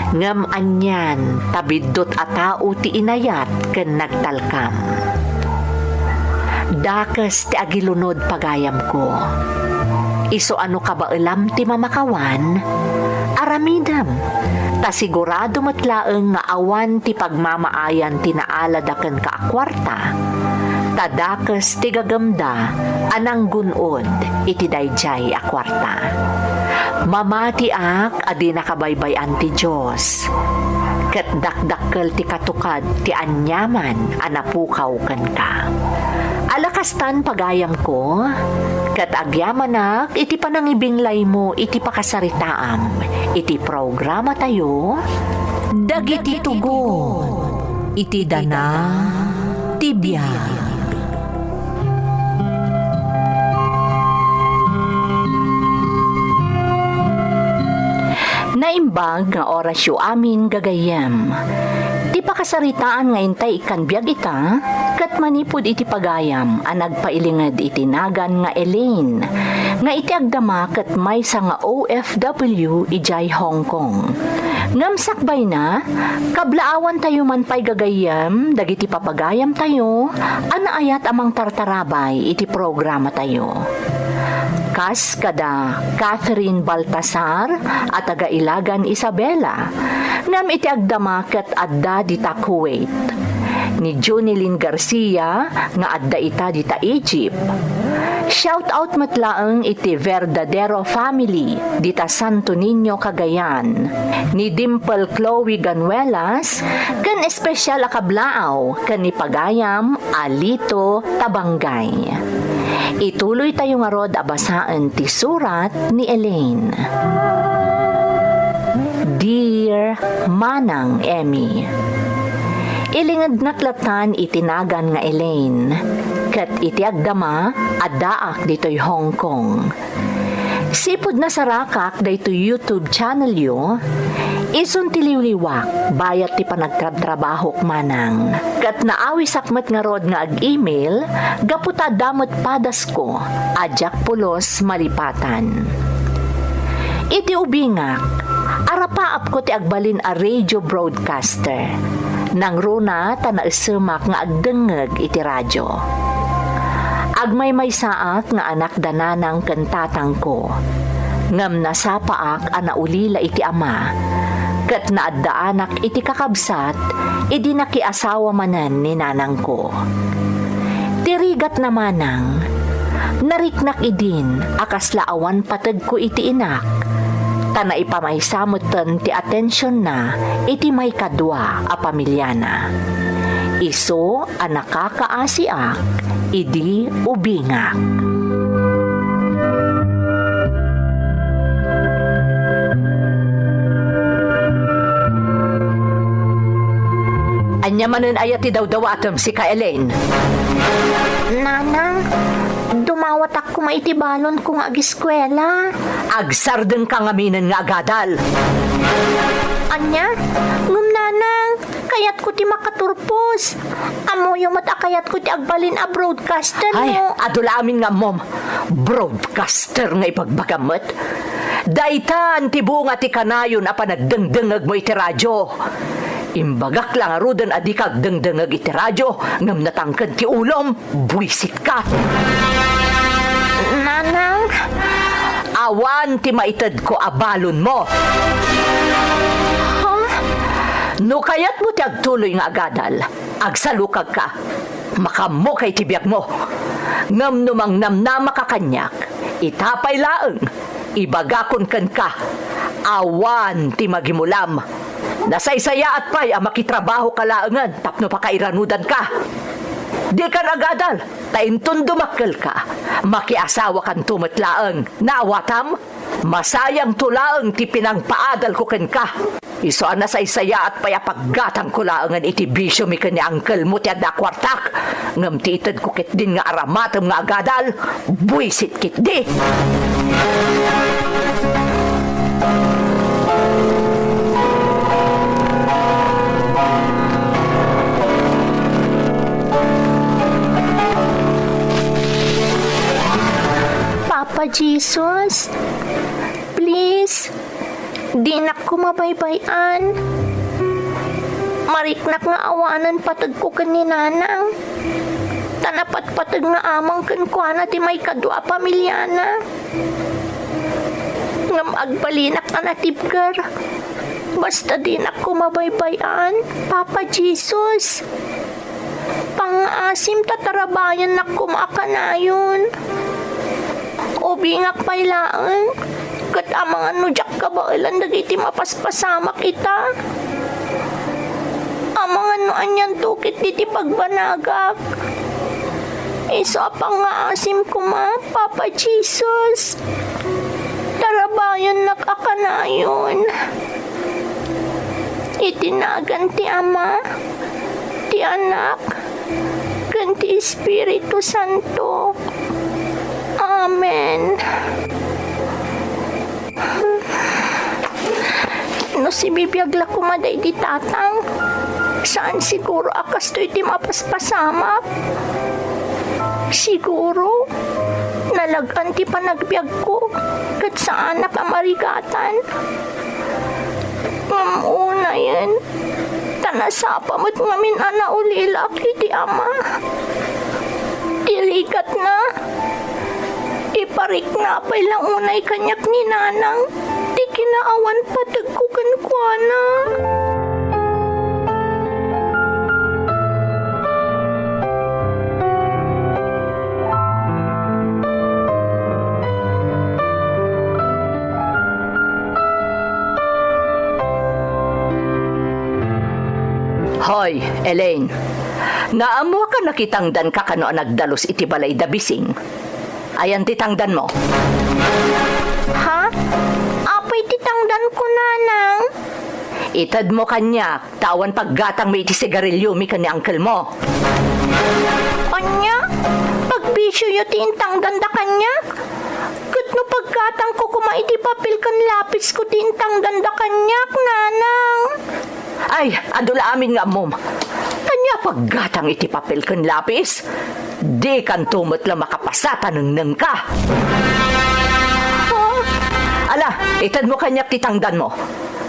Ngem anian ta biddut a tao ti inayat ken nagtalkam. Dakes ti agilunod, pagayamko. Isu a no kabaelam ti mamakawan, aramidem, ta sigurado met laeng nga awan ti pagmamaayan ti naalada kenka a kuarta, ta dakes ti gagemda a nanggun-od iti daydiay a kuarta. Mamatiak a di nakabaybay-an ti Dios, ket dakdakkel ti katukad ti aniaman a napukaw kenka. Ala kastan, pagayamko, ket agyamanak iti panangibinglaymo iti pakasaritaam iti programatayo, Dagiti Tugon iti Dana ti Biag. Naimbag nga orasyo amin, gagayyem. Ti pakasaritaan nga intay ikkan biag ita, ket manipud iti pagayam a nagpailinged iti nagan nga Elaine, nga iti agdama ket maysa nga O F W idiay Hong Kong. Ngem sakbayna, kablaawantayo man pay, gagayyem, dagiti papagayamtayo a naayat a mangtartarabay iti programatayo. Kas kada Catherine Baltasar a taga Ilagan, Isabela, ngem iti agdama ket adda dita Kuwait. Ni Junilin Garcia nga adda ita dita Egypt. Shout out met laeng iti Verdadero family dita Santo Niño, Cagayan. Ni Dimple Chloe Ganuelas, ken espesyal a kablaaw ken ni pagayam a Lito Tabangay. Ituloy tayo ngarud a basaen ti surat ni Elaine. Dear Manang Emmy, ilingednak latan iti nagan nga Elaine, ket iti agdama, addaak ditoy Hong Kong. Sipud nasarakak daytoy YouTube channel yo, isun ti liwliwak bayat ti panagtrabtrabahok manang. Ket naawisak met ngarud nga ag-email gapu ta adda met padasko a diak pulos malipatan. Iti ubingak, arapaapko ti agbalin a radio broadcaster. Nangruna ta naesemak nga agdengngeg iti radio. Agmaymaysaak nga anak da nanang ken tatangko. Ngem nasapaak a naulila iti ama, ket naaddaanak iti kakabsat idi nakiasawa manen ni nanangko. Ti rigatna manang, nariknak idin a kasla awan pategko iti inak, ta naipamaysa metten ti atensionna iti maikadua a pamiliana. Isu a nakakaasiak idi ubingak. Ania manen aya ti dawdawatem, sika, Elaine? Nanang, dumawatak koma iti balonko nga agiskuela. Agsardengka ngaminen nga agadal. Ania? Ngem, Nanang, kayatko ti makaturpos. Ammoyo met a kayatko ti agbalin a broadcaster. Ay, no? Adu la amin nga ammom. Broadcaster nga ibagbagam met. Daytan ti bunga ti kanayon a panagdengdengngegmo iti radio. Imbagak la ngaruden a dika agdengdengngeg iti radio, ngem natangken ti ulom. Buisitka! Nanang! Awan ti maitedko a balonmo. Ha? No kayatmo ti agtuloy nga agadal, agsalukagka. Makaammok iti biagmo. Ngem no mangnamnamaka kaniak, ita pay laeng, ibagakon kenka, awan ti magimulam. Nasaysayaat pay a makitrabahoka laengen tapno pakairanudanka. Dikan agadal, ta inton dumakkelka, makiasawakanto met laeng. Naawatam? Masayangto laeng ti pinangpaadalko kenka. Isu a nasaysayaat pay a paggatangko laengen iti bisiomi ken ni angkelmo ti adda kuartak, ngem ti itedko ketdin nga aramatem nga agadal, buisit ketdi. Papa Jesus, please, dinak koma baybay-an. Mariknak nga awanen pategko ken ni Nanang. Ta napatpateg nga amang kenkuana ti maikadua a pamiliana. Ngem agbalinak a natibker. Basta dinak koma baybay-an, Papa Jesus. Pangngaasim ta tarabayannak koma a kanayon. Ubingak pay laeng, ket amangan no diak kabaelan dagiti mapaspasamak ita. Amangan no anianto ketdi ti pagbanagak. Isu a pangngaasim koma, Papa Jesus. Tarabayannak a kanayon. Iti nagan ti Ama, ti Anak, ken ti Espiritu Santo. Amen. No sibibiag la koma daydi tatang, saan siguro a kastoy ti mapaspasamak. Siguro, nalag-an ti panagbiagko, ket saanak a marigatan. Ngem unayen, ta nasapa met ngamin a naulilak iti Ama. Ti rigatna, Iparikna pay la unay kaniak ni Nanang ti kinaawan pategko kenkuana. Hoy, Elaine. Naammoak a nakitangdanka kano a nagdalus iti balay da Bising. Ayan ti tangdanmo? Ha? Apay ti tangdanko, Nanang? Itedmo kaniak, ta awan paggatangmi iti sigariliomi ken ni uncle mo. Ania? Pagbisioyo ti intangdanda kaniak? Ket no paggatangko koma iti papel ken lapisko ti intangdanda kaniak, Nanang? Ay, adu la amin nga ammom. Ania paggatang iti papel ken lapis? Dikanto met la makapasa ta nengnengka. Oh, ala, itedmo kaniak ti tangdanmo.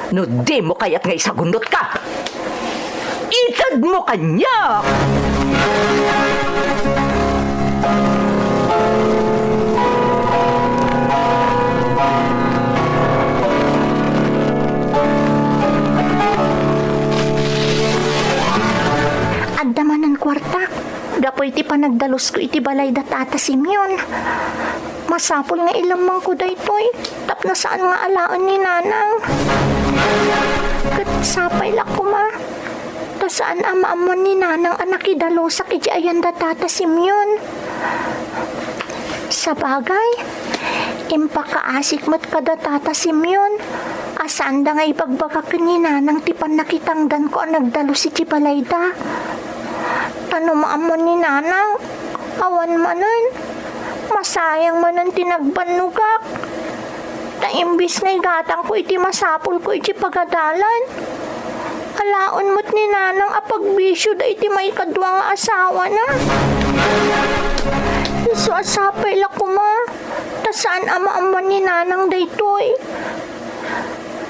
No dimo kayat nga isagunnotka, itedmo kaniak! Adda manen kuartak gapu iti panagdalusko iti balay da Tata Simeon. Masapul nga ilemmengko daytoy tapno saan nga alaen ni Nanang. Ket sapay la koma ta saan a maammuan ni Nanang a nakidalusak iti ayan da Tata Simeon. Sabagay, impakaasik met kada Tata Simeon a saanda nga ibagbaga ken ni Nanang ti pannakitangdanko a nagdalus iti balayda. Ta no maammuan ni Nanang, awan manen, masayang manen ti nagbannogak. Ta imbes nga igatangko iti masapulko iti pagadalan, alaen met ni Nanang a pagbisioda iti maikadua nga asawana. Isu a sapay la koma, ta saan a maammuan ni Nanang daytoy.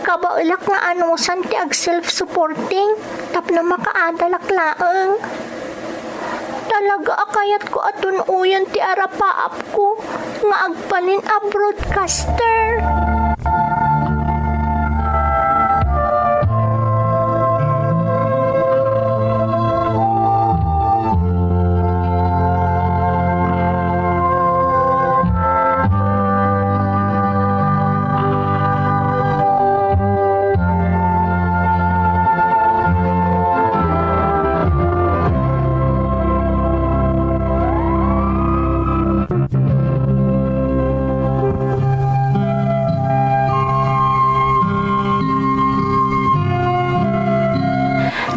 Kabaelak nga anusan ti ag-self-supporting tapno makaadalak laeng. Talaga a kayatko a tun-oyen ti arapaapko nga agbalin a broadcaster.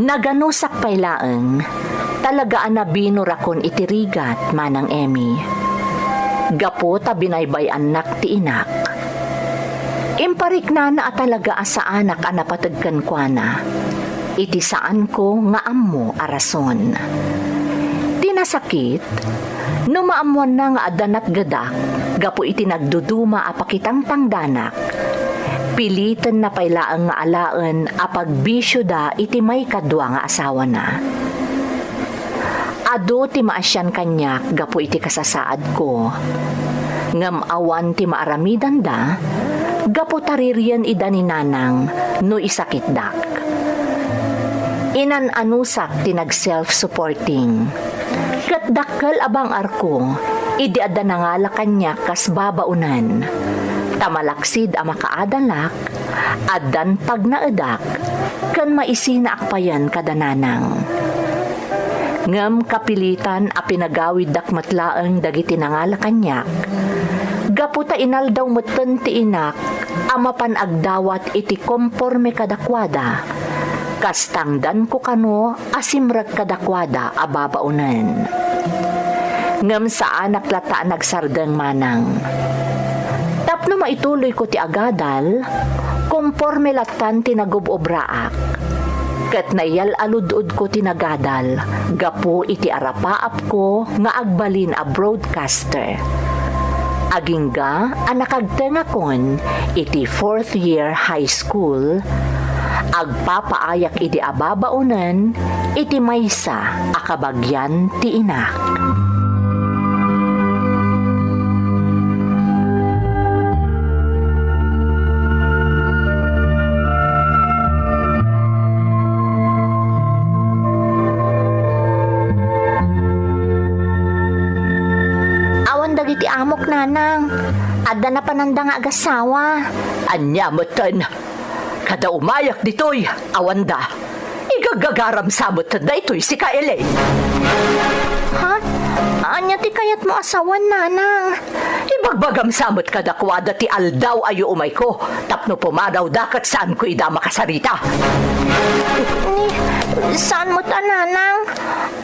Naganusak pay laeng, talaga a nabinurakon iti rigat, Manang Emmy. Gapu ta binaybay-annak ti inak. Impariknana a talaga a saanak a napateg kenkuana, iti saanko nga ammo a rason. Ti nasakit, no maammoanna nga adda natgedak gapu iti nagduduma a pakitangtangdanak, pilitenna pay laeng nga alaen a pagbisioda iti maikadua nga asawana. Adu ti maasian kaniak gapu iti kasasaadko. Ngem awan ti maaramidanda gapu ta ririen ida ni Nanang no isakitdak. Inan-anusak ti nag-self-supporting. Ket dakkel a bang-arko idi adda nangala kaniak kas babaonen. Ta malaksid a makaadalak, addan pagnaedak, ken maisinaak payen kada Nanang. Ngem kapilitan a pinagawiddak met laeng dagiti nangala kaniak, gapu ta inaldaw metten ti inak a mapan agdawat iti komporme kadakuada, kas tangdanko kano a simrek kadakuada a babaonen. Ngem saanak latta a nagsardeng, Manang. Tapno maituloyko ti agadal, komporme lattan ti nagub-obraak. Ket nayal-alud-odko ti nagadal gapu iti arapaapko nga agbalin a broadcaster. Agingga a nakagtengakon iti fourth year high school, agpapaayak idi a babaonen iti maysa a kabagian ti inak. Nanang, adda napananda nga agasawa. Ania metten? Kada umayak ditoy, awanda. Igaggagaram sa metten daytoy sika, Elaine. Ha? Ania ti kayatmo a sawen, Nanang? Ibagbagam sa met kadakuada ti aldaw a yu umayko, tapno pumadawda ket saanko ida makasarita. Ni, saan met a, Nanang?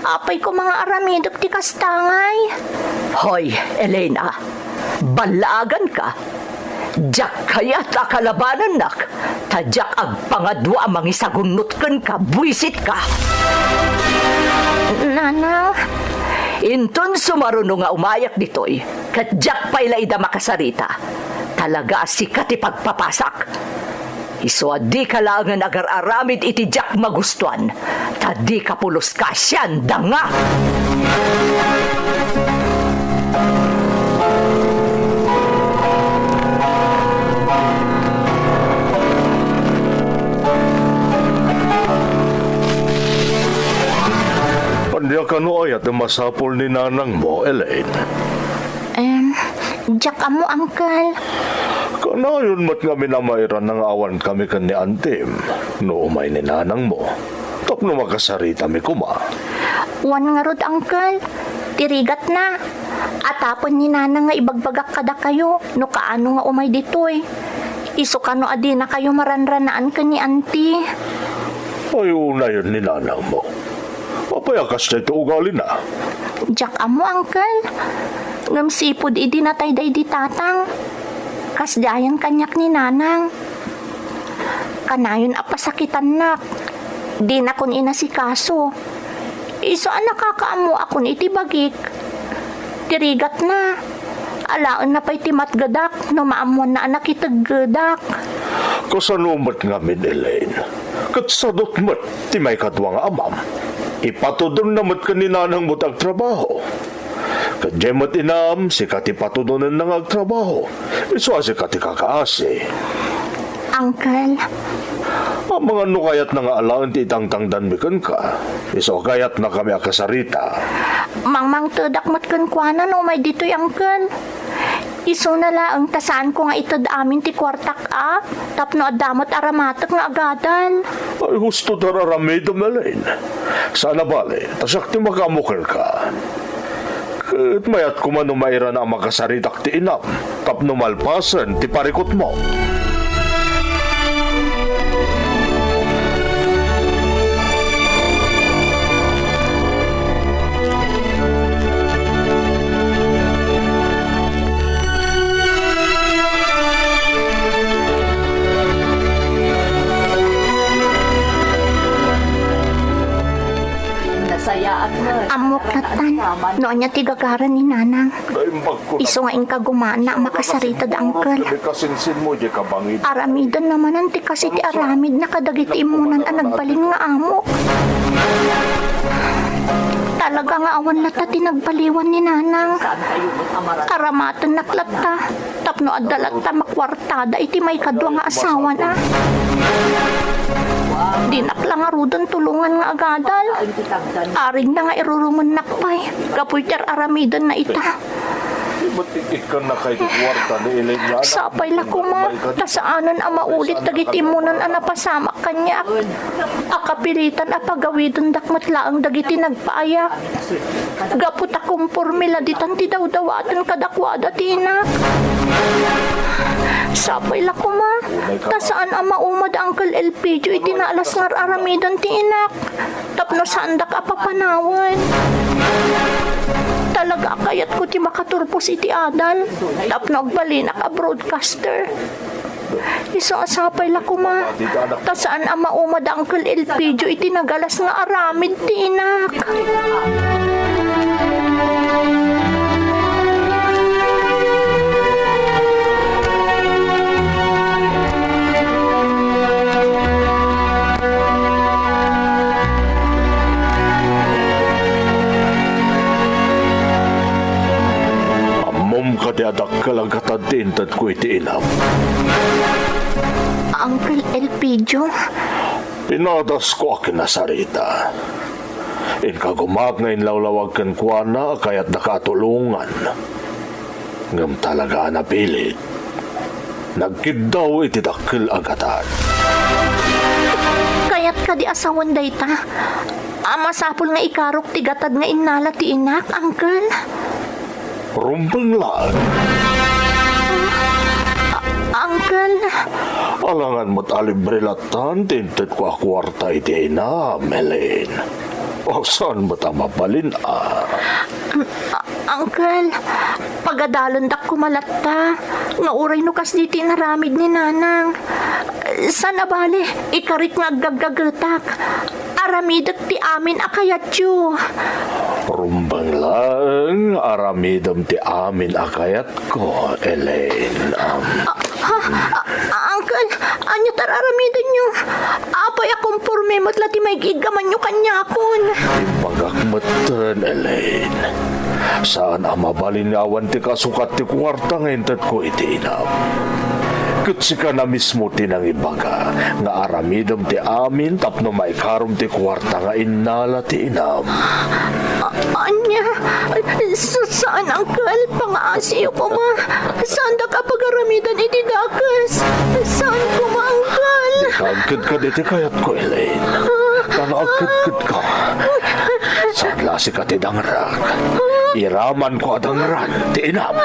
Apay koma nga aramidek ti kasta ngay? Hoy, Elena, ballaaganka. Diak kayat a kalabanennak, ta diak agpangadua a mangisagunnot kenka, buisitka. Nanang. Inton sumaruno nga umayak ditoy, ket diak pay la ida makasarita. Talaga a sika ti pagpapasak. Isu a dika laengen agar-aramid iti diak magustuan, ta dika pulos kaasian, danga! Ania kano aya ti masapul ni nanangmo, Elaine? Em, diak ammo, Uncle. Kanayon met ngamin a mairana nga awankami ken ni antim no umay ni nanangmo, tapno makasaritami koma. Wen ngarud, Uncle. Ti rigatna, atapen ni Nanang nga ibagbagak kadakayo no kaano nga umay ditoy. Isu kano a dinakayo maranranaan ken ni Auntie. Ay, unayen ni nanangmo. Apay a kasdiay ti ugalina? Diak ammo, Uncle. Ngem sipud idi natay daydi Tatang, kasdiayen kaniak ni Nanang. Kanayon a pasakitannak. Dinakon inasikaso. Isu a nakakaammoakon iti bagik. Ti rigatna, alaenna pay ti matgedak no maammoanna a nakiteggedak. Kasano met ngamin, Elaine? Ket sadut met ti maikadua nga amam. Ipatudonna met ken ni nanangmo ti agtrabaho. Ket diay met inam, sika ti patudonenna nga agtrabaho. Isu a sika ti kakaasi. Uncle. Amangan no kayatna nga alaen ti itangtangdanmi kenka. Isu a kayatnakami a kasarita. Mangmangtedak met kenkuana no umay ditoy, Uncle. Isuna laeng ta saanko nga ited amin ti kuartak a, tapno adda met aramatek nga agadal. Ay, husto ti ar-aramidem, Elaine. Saan a bale, ta siak ti makaammo kenka. Ket mayat koma no mairana a makasaritak ti inam, tapno malpasen ti parikutmo. Nasayaat met. Ammok lattan no ania ti gagaran ni Nanang. Isu nga inkagumana a makasarita da Uncle. Aramiden na manen ti kas iti aramidna kadagiti immunan a nagbalin nga amok. Talaga nga awan latta ti nagbaliwan ni Nanang. Aramatennak latta tapno adda latta makuartada iti maikadua nga asawana. Dinak la ngaruden tulongan nga agadal. Aridna nga irurumennak pay gapu iti ar-aramidenna ita. Sapay la koma, ta saanen a maulit dagiti immunan a napasamak kaniak. A kapilitan a pagawidendak met laeng dagiti nagpaayak. Gapu ta komporme la ditan ti dawdawaten kadakuada ti inak. Sapay la koma, ta saan a mauma da Uncle Elpidio iti naalas nga ar-aramiden ti inak. Tapno saandak a papanawen. Talaga a kayatko ti makaturpos iti adal tapno agbalinak a broadcaster. Isu a sapay la koma, ta saan a mauma da Uncle Elpidio iti nagalas nga aramid ti inak. Ammom kadi a dakkel a gatad ti intedko iti inam? Uncle Elpidio. Pinadasko a kinasarita. Inkagumaak nga inlawlawag kenkuana a kayatdaka a tulongan. Ngem talaga a napilit. Nagkiddaw iti dakkel a gatad. Kayat kadi a sawen dayta? A masapul nga ikarok ti gatad nga innala ti inak, Uncle? Rumbeng laeng. A-, Uncle? Alangan met a libre latta ti intetko a kuarta iti inam, Elaine. O, saan met a mabalin a? A-, Uncle, pagadalendak koma latta nga uray no kasdi ti inaramid ni Nanang. Saan a bale, ikarik nga aggaggagetak. Aramidek ti amin a kayatyo. Rumbeng laeng, aramidem ti amin a kayatko, Elaine. Am. A-, ha? A-, Uncle, ania ti ar-aramidenyo? Apay a komporme met la ti maig-iggamanyo kaniakon? Imbagak metten, Elaine. Saan a mabalin nga awan ti kasukat ti kuarta nga intetko iti inam. Ket sika na mismo ti nangibaga nga aramidem ti amin tapno maikarom ti kuarta nga innala ti inam. A-, ania? Sa-, saan, Uncle? Pangaasiyo koma. Saandak a pagaramidan iti dakes. Saan koma, Uncle. Dika agkedked iti kayatko, Elaine. Ta no agkedkedka, saan la sika ti dangrek. Iramanko a dangran ti inam.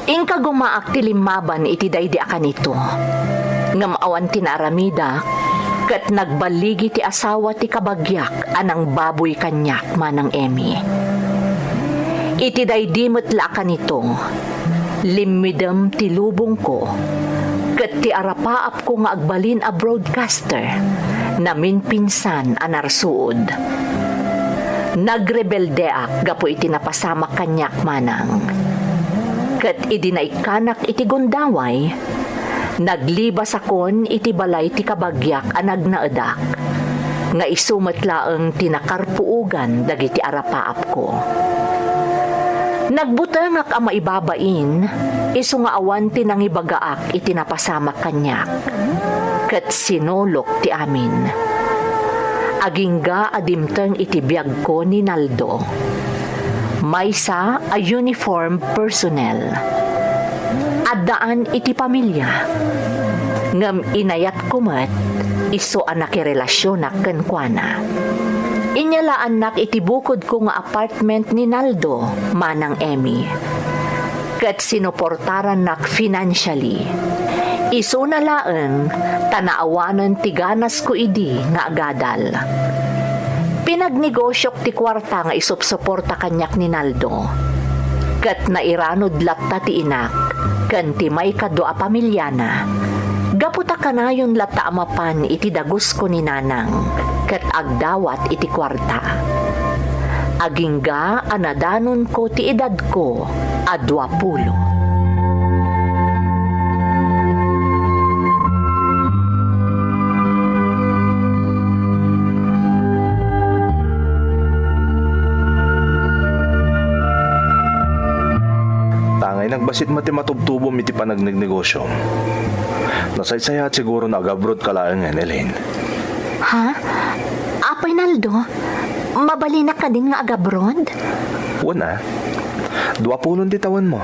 Inka gumaak ti limmaban iti daydi a kanito, ngem awan ti naaramidak, ket nagballigi ti asawa ti kabagiak a nangbaboy kaniak, Manang Emmy. Iti daydi met la a kanito, limmidem ti lubongko, ket ti arapaapko nga agbalin a broadcaster, naminpinsan a narsuod. Nagrebeldeak gapu iti napasamak kaniak, Manang. Ket idi naikkanak iti gundaway, naglibasakon iti balay ti kabagiak a nagnaedak, nga isu met laeng ti nakarpuogan dagiti arapaapko. Nagbutengak a maibabain, isu nga awan ti nangibagaak iti napasamak kaniak, ket sinulok ti amin. Agingga a dimteng iti biagko ni Naldo. Maysa a uniform personnel. Addaan iti pamilia, ngem inayatko met isu a nakirelasionak kenkuana. Inyalaannak iti bukodko nga apartment ni Naldo, Manang Emmy, ket sinuportarannak financially. Isuna laeng ta naawanen ti ganasko idi nga agadal. Pinagnegosiok ti kuarta nga isupsuporta kaniak ni Naldo, ket nairanud latta ti inak ken ti maikadua a pamiliana, gapu ta kanayon latta a mapan iti dagusko ni Nanang ket agdawat iti kuarta. Agingga a nadanonko ti edadko a duapulo. Tangay nagbassit met ti matubtubom iti panagnegnegosyom. Nasaysayaat siguro no agabroad ka laengen, Elaine. Ha? Apay Naldo, mabalinak kadin nga agabroad? Wen a. Duapulon ti tawenmo.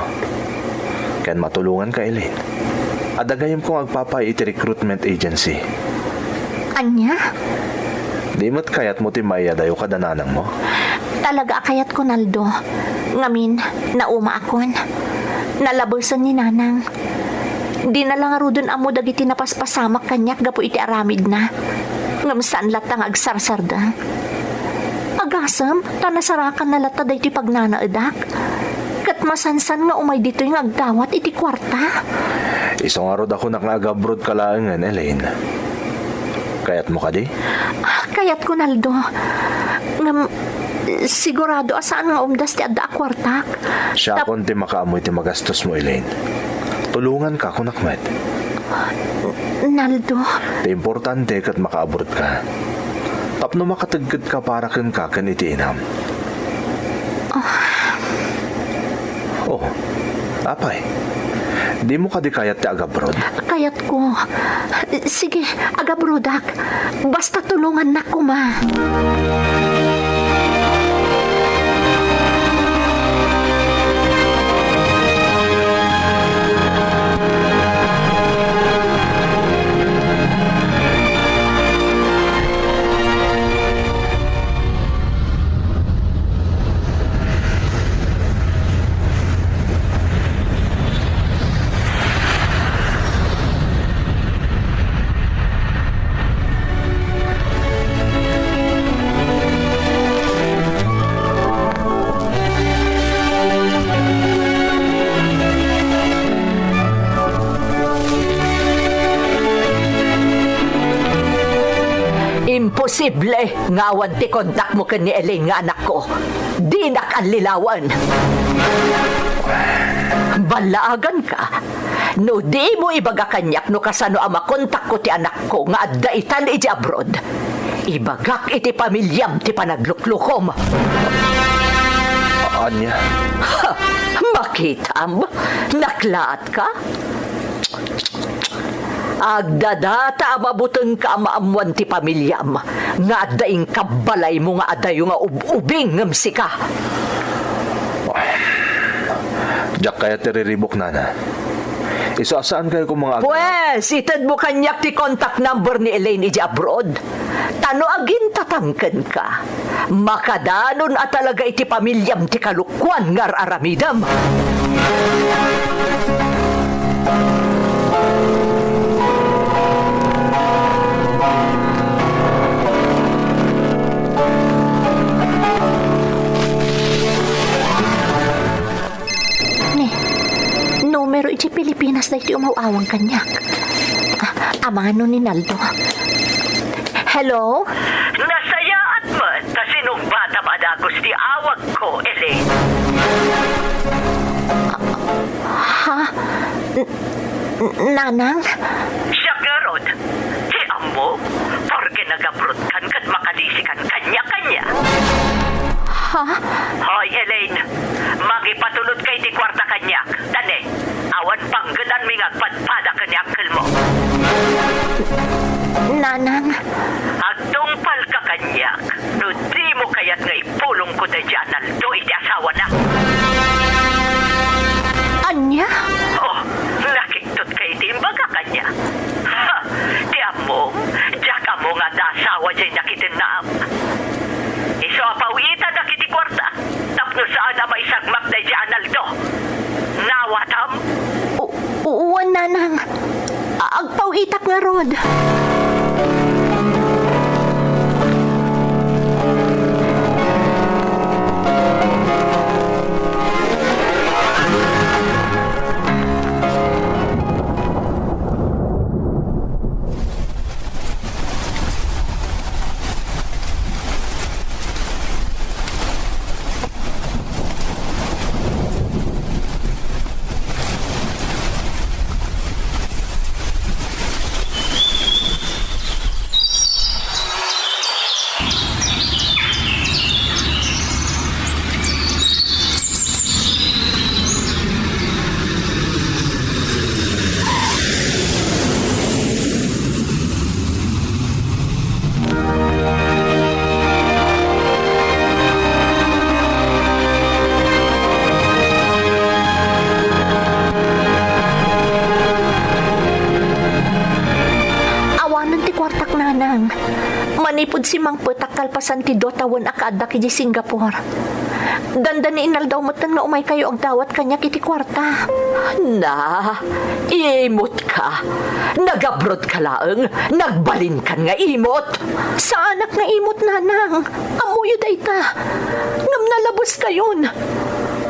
Ken matulonganka, Elaine. Adda gayyemko nga agpapay iti recruitment agency. Ania? Di met kayatmo ti maiyadayo kada nanangmo? Talaga a kayatko, Naldo. Ngamin, naumaakon. Nalabesen ni Nanang. Dina la ngaruden ammo dagiti napaspasamak kaniak gapu iti aramidna. Ngem saan latta nga agsarsardeng. Agasem, ta nasarakanna latta daytoy pagnanaedak. Ket masansan nga umay ditoy nga agdawat iti kuarta. Isu ngarud a kunak nga agabroad ka laengen, Elaine. Kayatmo kadi? Ah, Kayatko, Naldo. Ngem, sigurado a saan nga umdas ti adda a kuartak. Siakon ti makaammo iti magastos mo, Elaine. Tulonganka, kunak met. Naldo. Ti importante ket makaabroadka. Tapno makateggedka para kenka ken iti inam. Oh, apay. Dimo kadi kayat ti agabroad? Kayatko. Sige, agabroadak. Basta tulongannak koma. Imposible nga awan ti kontakmo ken ni Elaine nga anakko. Dinak allilawen. Ballaaganka, no dimo ibaga kaniak no kasano a makontakko ti anakko nga adda itan iti abroad, ibagak iti pamiliam ti panagluklukom. Ania? Ha! Makitam? Naklaatka? Agdadata a mabutengka a maammoan ti pamiliam nga adda inkabbalaymo nga adayo nga ub-ubing ngem sika. Diak kayat ti riribuk, nana. Isu a saankayo koma nga ag- Pwes, itedmo kaniak ti contact number ni Elaine iti abroad. Ta no agintatang kenka, makadanon a talaga iti pamiliam ti kalokuan nga ar-aramidem. Ne, numero iti Pilipinas daytoy umaw-awang kaniak. Ah, amano ni Naldo. Hello? Nasayaat met ta sinungbatam a dagus ti awagko, Elaine. Ha? N-, n-, Nanang? Siak ngarud, ti ammom, porke nagabroadkan ket makalisikan kaniak ania? Ha? Hoy, Elaine, mangipatulodka iti kuarta kaniak. Tane, awan panggetanmi nga agpadpada ken ni uncle-mo. Nanang. Agtungpalka kaniak no dimo kayat nga ipulongko daydi a Naldo iti asawana. Ania? Oh, nakiktutka iti imbagak ania? Ha, ti ammom, diak ammo nga adda asawa diay nakitennam. Isu a paw-itanak iti kuarta tapno saan a maisagmak daydi a Naldo. Nawatam? U-, wen, Nanang. A-, agpaw-itak ngarud. Awanen ti kuartak, Nanang. Manipud simmangpetak kalpasan ti dua tawen a kaaddak idiay Singapore. Dandani inaldaw metten nga umaykayo agdawat kaniak iti kuarta. Na, imutka. Nagabrodka laeng, nagbalinkan nga imot. Saanak nga imot, Nanang. Ammoyo dayta. Ngem nalabeskayon.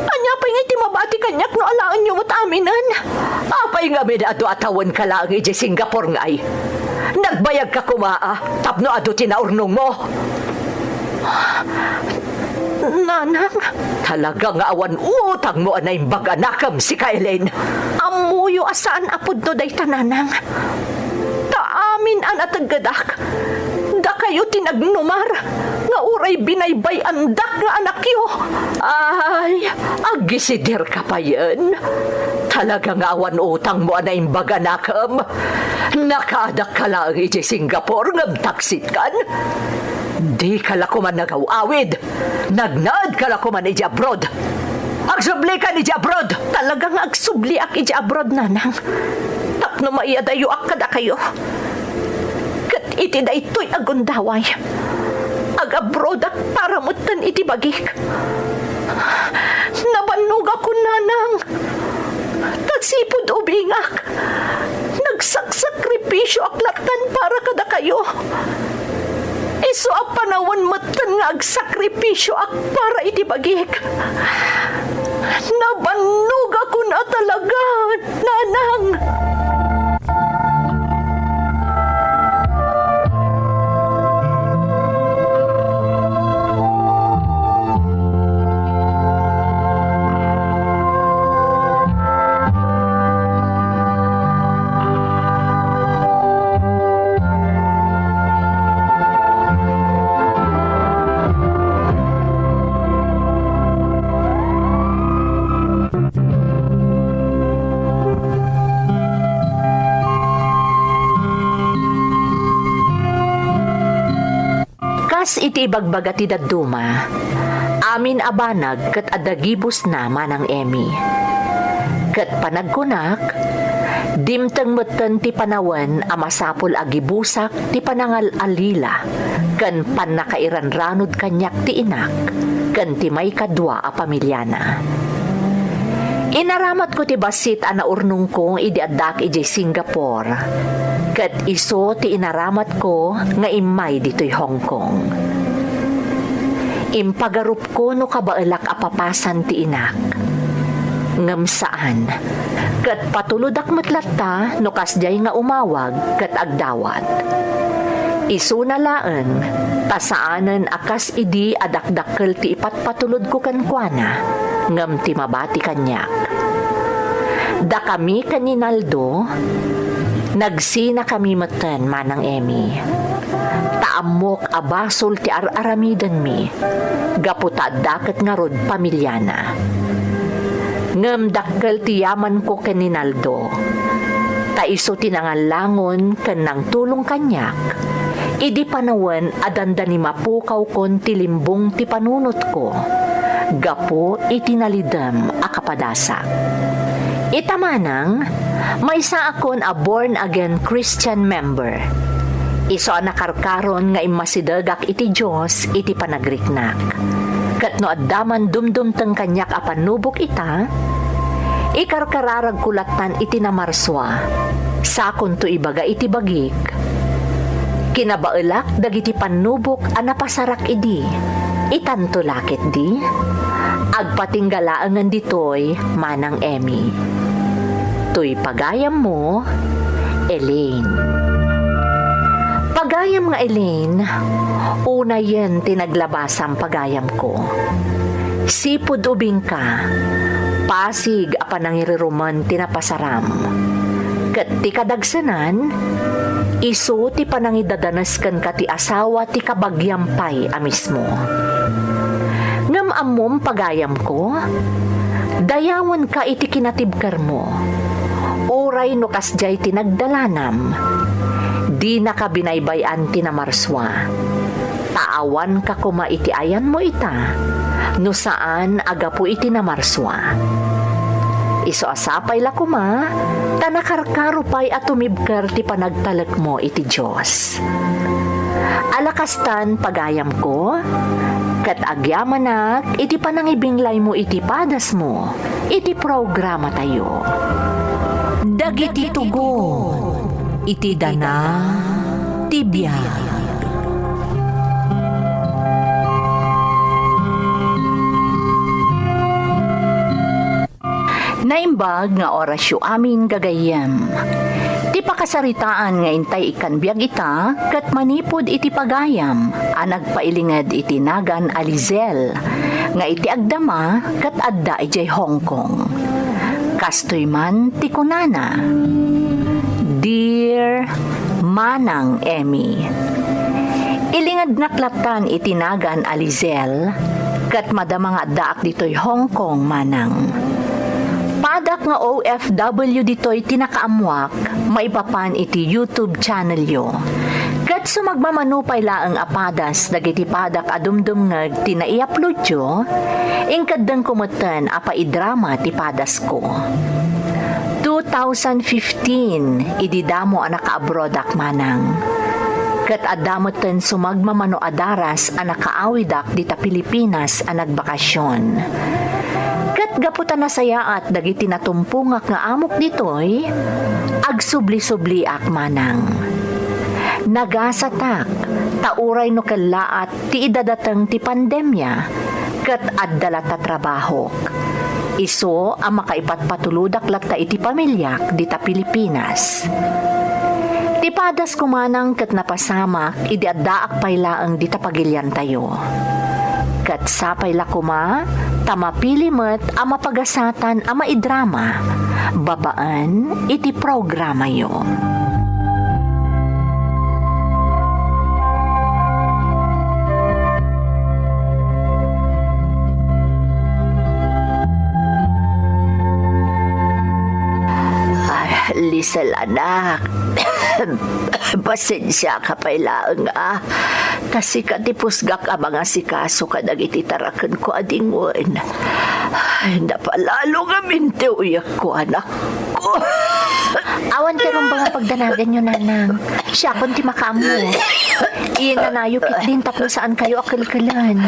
Ania pay nga iti mabati kaniak no alaenyo met aminen? Apay Ngamin adu a tawenka laeng idiay Singapore ngay. Nagbayagka koma a tapno adu ti naurnongmo. Nanang. Talaga nga awan utangmo a naimbag a nakem, sika, Elaine. Ammoyo a saan a pudno dayta, Nanang. Ta amin a nateggedak, dakayo ti nagnumar nga uray binaybay-andak nga anakyo. Ay, agisidirka payen. Talaga nga awan utangmo a naimbag a nakem. Nakaadakka laeng idiay Singapore ngem taksitkan. Dika la koma nagaw-awid. Nagnaedka la koma idiay abroad. Agsublikan idiay abroad. Talaga nga agsubliak idiay abroad, Nanang. Tapno maiyadayoak kadakayo. Ket iti daytoy a gundaway, agabrodak para metten iti bagik. Nabannogakon, Nanang. Ta sipud ubingak, nagsaksakripisioak lattan para kadakayo. Isu a panawen metten nga agsakripisioak para iti bagik. Nabannogakon a talaga, Nanang. Kas iti ibagbaga ti dadduma, amin a banag ket adda gibusna, Manang Emmy. Ket panagkunak, dimteng metten ti panawen a masapul a gibusak ti panangal-alila ken pannakairanranud kaniak ti inak ken ti maikadua a pamiliana. Inaramatko ti bassit a naurnongko idi addak idiay Singapore, ket isu ti inaramatko nga immay ditoy Hong Kong. Impagarupko no kabaelak a papasan ti inak. Ngem saan, ket patulodak met latta no kasdiay nga umawag ket agdawat. Isuna laeng, ta saanen a kas idi a dakdakkel ti ipatpatulodko kenkuana, ngem ti mabati kaniak. Dakami ken ni Naldo, nagsinakami metten, Manang Emmy. Ta ammok a basol ti ar-aramidenmi, gapu ta adda ket ngarud pamiliana. Ngem dakkel ti yamanko ken ni Naldo, ta isu ti nangallangon ken nangtulong kaniak idi panawen a dandani mapukawkon ti limbong ti panunotko gapu iti nalidem a kapadasak. Ita manang, maysaakon a born-again Christian member. Isu a nakarkaron nga immasidegak iti Dios iti panagriknak. Ket no adda man dumdumteng kaniak a pannubok ita, ikarkararagko lattan iti namarsua. Sakonto ibaga iti bagik, kinabaelak dagiti pannubok a napasarak idi. Itanto la ketdi? Agpatingga laengen ditoy, Manang Emmy. Toy pagayammo, Elaine. Pagayam nga Elaine, unayen ti naglabasam, pagayamko. Sipud ubingka, pasig a panangirirumen ti napasaram. Ket ti kadagsenan, isu ti panangidadanes kenka ti asawa ti kabagiam pay a mismo. Ngem ammom, pagayamko, dayawenka iti kinatibkermo. Uray no kasdiay ti nagdalanam, dinaka binaybay-an ti namarsua. Ta awanka koma iti ayanmo ita, no saan a gapu iti namarsua. Isu a sapay la koma, ta nakarkaro pay a tumibker ti panagtalekmo iti Dios. Ala kastan, pagayamko, ket agyamanak iti panangibinglaymo iti padasmo iti programatayo. Dagiti tugon iti dana ti biag. Naimbag nga orasyo amin gagayyem. Ti pakasaritaan nga intay ikkan biag ita ket manipud iti pagayam a nagpailinged iti nagan a Lizelle nga iti agdama ket adda idiay Hong Kong. Kastoy man ti kunana, "Dear Manang Emmy, ilingednak lattan iti nagan a Lizelle, ket madama nga addaak ditoy Hong Kong, Manang. Padak nga O F W ditoy ti nakaammoak maipapan iti YouTube channelyo. Ket sumagmamano pay laeng a padas dagiti padak a dumdumngeg ti nai-uploadyo, inkeddengko metten a paidrama ti padasko. Two thousand fifteen, idi damo a nakaabroadak, Manang. Ket adda metten sumagmamano a daras a nakaawidak dita Pilipinas a nagbakasyon. Ket gapu ta nasayaat dagiti natumpongak nga amok ditoy, agsubli-subliak, Manang. Nagasatak, ta uray no kellaat ti idadateng ti pandemia, ket adda latta trabahok. Isu a makaipatpatulodak latta iti pamiliak dita Pilipinas. Ti padasko, Manang, ket napasamak idi addaak pay laeng dita pagiliantayo. Ket sapay la koma ta mapili met a mapagasatan a maidrama babaen iti programayo." Ay, Lisel, anak. Pasensiaka pay laeng, a. Ta sika ti pusgak a mangasikaso kadagiti tarakenko a dingwen. Ay, napalalo ngamin ti uyekko, anakko. Awan ti rumbeng a pagdanaganyo, Nanang. Siakon ti makaammo. Inanayo ketdin tapno saankayo a kelkelen.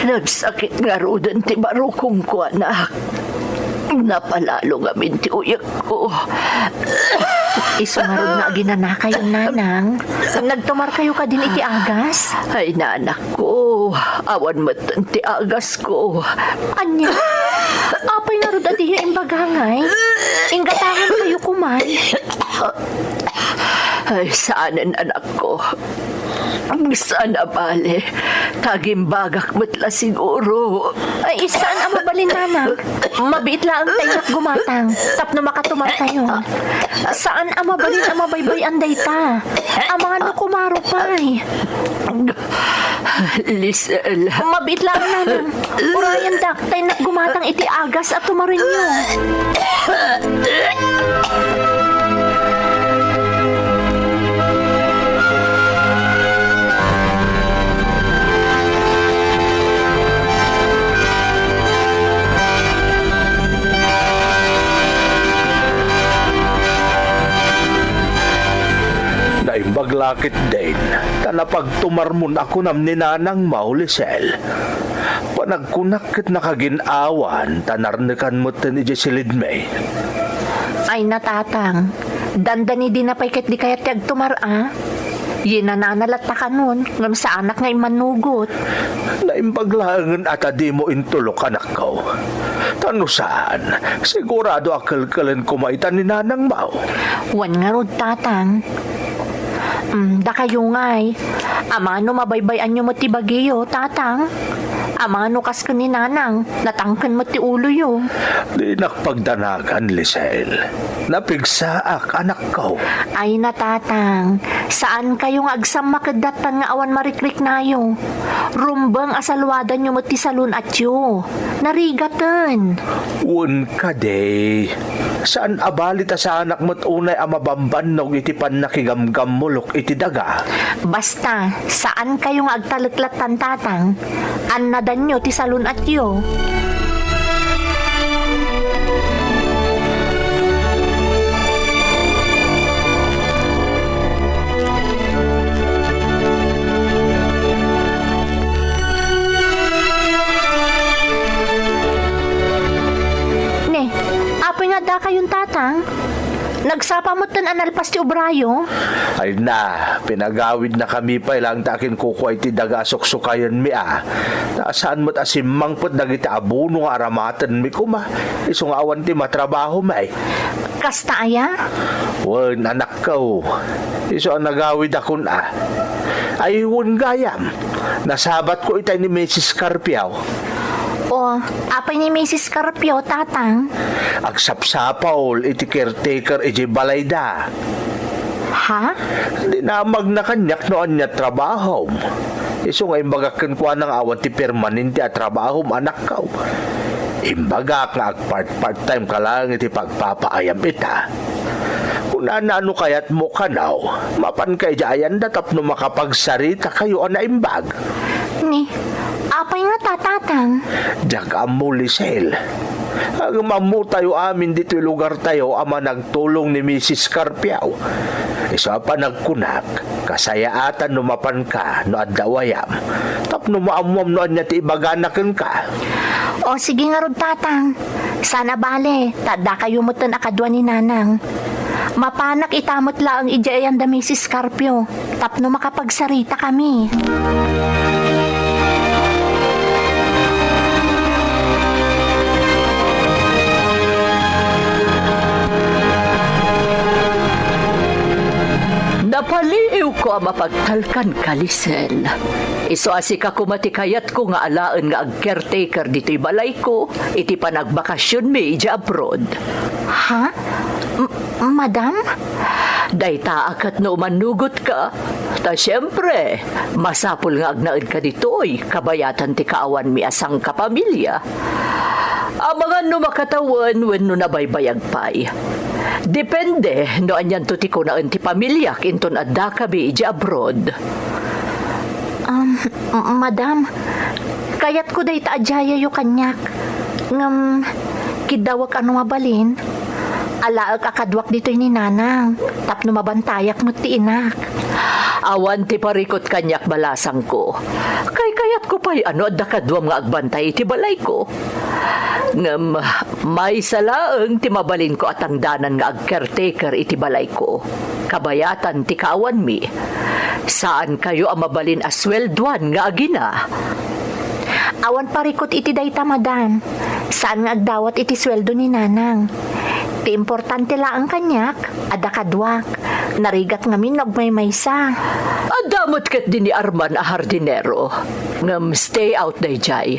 Nagsakit ngaruden ti barukongko, anak. Napalalo ngamin ti uyekko. Isu ngarud nga aginanakayo, Nanang. Nagtumarkayo kadin iti agas? Ay, nanakko, awan met ti agasko. Ania? Apay ngarud a diyo imbaga ngay? Inggatangankayo koman. Ay, saanen, anakko. Saan a bale, ta agimbagak met la siguro. Ay, saan a mabalin, Nanang. Mabiit laeng ta innak gumatang tapno makatumarkayo. Saan a mabalin a mabaybay-an dayta. Amangan no kumaro pay. Lisel. Mabiit laeng, Nanang. Urayendak ta innak gumatang iti agas a tumarenyo. Naimbag la ketdin ta napagtumarmon a kunam ni Nanang Mau, Lisel. Panagkunak ket nakagin-awan ta narnekan metten idiay silidmi. Ay, natatang, dandanidina pay ket di kayat ti agtumar a. Yinanana latta kanon, ngem saanak nga immanugot. Naimbag laengen a ta dimo intulok, anakko. Ta no saan, sigurado a kelkelen koma ita ni Nanang Mau. Wen ngarud, tatang. Mm, dakayo ngay. Amangan no mabaybay-anyo met ti bagiyo, tatang. Amangan no kas ken ni Nanang, natangken met ti uloyo. Dinak pagdanagan, Lisel. Napigsaak, anakko. Ay, natatang, saankayo nga agsammaked dattan nga awan marikriknayo. Rumbeng a saluadanyo met ti salun-atyo. Narigaten. Wen kadi, saan a bali ta saanak met unay a mabambannog iti pannakigamgammulok iti daga. Basta, saankayo nga agtalek lattan, tatang. Annadanyo ti salun-atyo. Ne, apay nga addakayon, tatang? Nagsapa metten a nalpas ti obrayo? Ay na, pinagawidnakami pay laeng ta akinkukua iti daga a suksukayenmi a. Ta saan met a simmangpet dagiti abono nga aramatenmi koma. Isu nga awan ti matrabahomi. Kasta aya? Wen, anakko. Isu a nagawidakon a. Ay, wen gayam. Nasabatko itay ni Misis Carpio. O, apay ni Misis Carpio, Tatang? Agsapsapul iti caretaker iti balayda. Ha? Dinamagna kaniak no ania trabahom. Isu nga imbagak kenkuana nga awan ti permanente a trabahom, anakko. Imbagak nga agpart-part time ka laeng iti pagpapaayam ita. Kunana, no kayatmo kano, mapanka idiay ayanda tapno makapagsarita kayo a naimbag. Ni, apay ngata, Tatang? Diak ammo, Lisel. Ngem ammotayo amin ditoy lugartayo a managtulong ni Misis Carpio. Isu a panagkunak, kasayaatan no mapanka no adda wayam. Tapno maammuam no ania ti ibagana kenka. O, sige ngarud, Tatang. Saan a bale, ta addakayo metten a kadua ni Nanang. Mapanak ita met laeng idiay ayanda Misis Carpio, tapno makapagsaritakami. Napaliiwko a mapagtalkanka, Lisel. Isu a sika koma ti kayatko nga alaen nga ag-caretaker ditoy balayko iti panagbakasionmi idiay abroad. Ha? M-, Madam? Dayta a ket no umanugotka, ta siempre, masapul nga agnaedka ditoy kabayatan ti kaawanmi a sangkapamilia. Amangan no makatawen wenno nabaybayag pay. Depende no anianto ti kunaen ti pamiliak inton addakami idiay abroad. Um, m-, Madam, kayatko dayta a diayayo kaniak. Ngem, kiddawek a no mabalin, alaek a kaduak ditoy ni Nanang, tapno mabantayak met ti inak. Awan ti parikut kaniak, balasangko. Kaykayatko pay a no adda kaduam nga agbantay iti balayko. Ngem, maysa laeng ti mabalinko a tangdanan nga ag-caretaker iti balayko. Kabayatan ti kaawanmi. Saankayo a mabalin a sueldoan nga agina. Awan parikut iti dayta, Madam. Saan nga agdawat iti sueldo ni Nanang. Ti importante laeng kaniak, adda kaduak. Narigat ngamin no agmaymaysa. Adda met ketdi ni Arman a hardinero. Ngem stay out daydiay.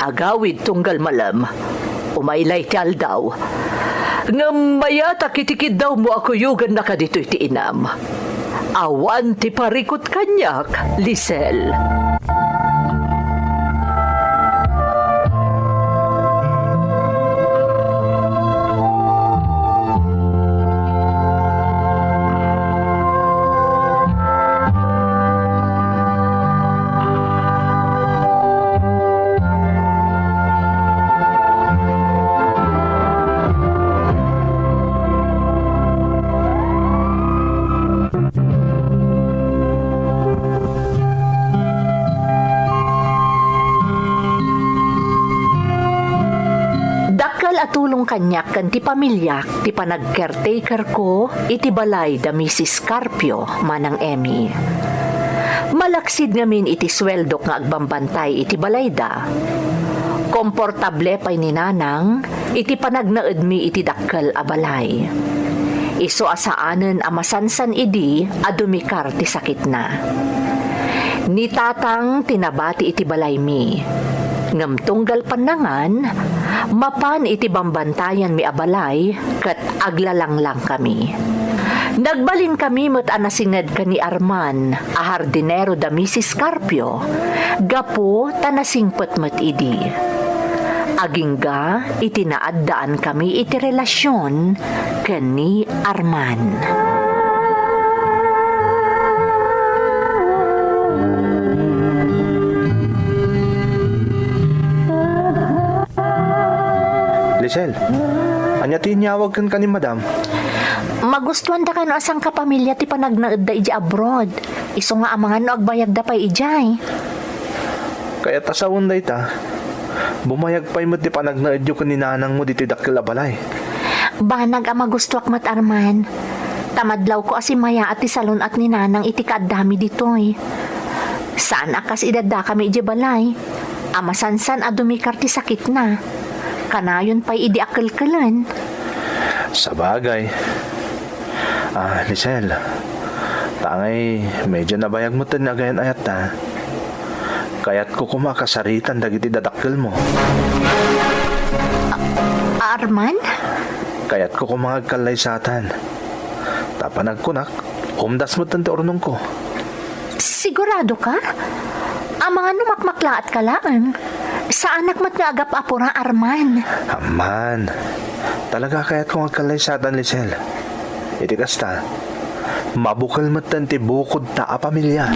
Agawid tunggal malem. Umaylay ti aldaw. Ngem mayatak iti kiddawmo a kuyogannaka ditoy ti inam. Awan ti parikut kaniak, Lisel. Dakkel a tulong kaniak ken ti pamiliak ti panag-caretakerko iti balay da Misis Carpio, Manang Emmy. Malaksid ngamin iti sueldok nga agbambantay iti balayda. Komportable pay ni Nanang iti panagnaedmi iti dakkel a balay. Isu a saanen a masansan idi a dumikar ti sakitna. Ni Tatang ti nabati iti balaymi. Ngem tunggal pannangan, mapan iti bambantayanmi a balay ket aglalanglangkami. Nagbalinkami met a nasinged ken ni Arman a hardinero da Misis Carpio gapu ta nasingpet met idi. Agingga iti naaddaankami iti relasion ken ni Arman. Lisel, ania ti inyawag kenka ni Madam? Magustuandaka no a sangkapamilia ti panagnaedda idiay abroad. Isu nga amangan no agbayagda pay idiay. Kayat a sawen dayta, bumayag pay met ti panagnaedyo ken ni nanangmo ditoy dakkel a balay. Banag a magustoak met, Arman. Ta madlawko a simmayaat ti salun-at ni Nanang iti kaaddami ditoy. Saan a kas idaddakami idiay balay, a masansan a dumikar ti sakitna. Kanayon pay idi akelkelen. Sabagay. Ah, Lisel, ta ngay, medyo nabayag metten nga agayan-ayatta. Kayatko koma a kasaritan dagiti dadakkelmo. A-, Arman? Kayatko koma nga agkallaysatan. Ta panagkunak, umdas metten ti urnongko. Sigurado ka? Amangan no makmaklaat ka laeng. Saanak met nga agap-apura, Arman. Amman. Talaga kayatko nga agkallaysatan, Lisel. Iti kasta, mabukel metten ti bukodta a pamilia.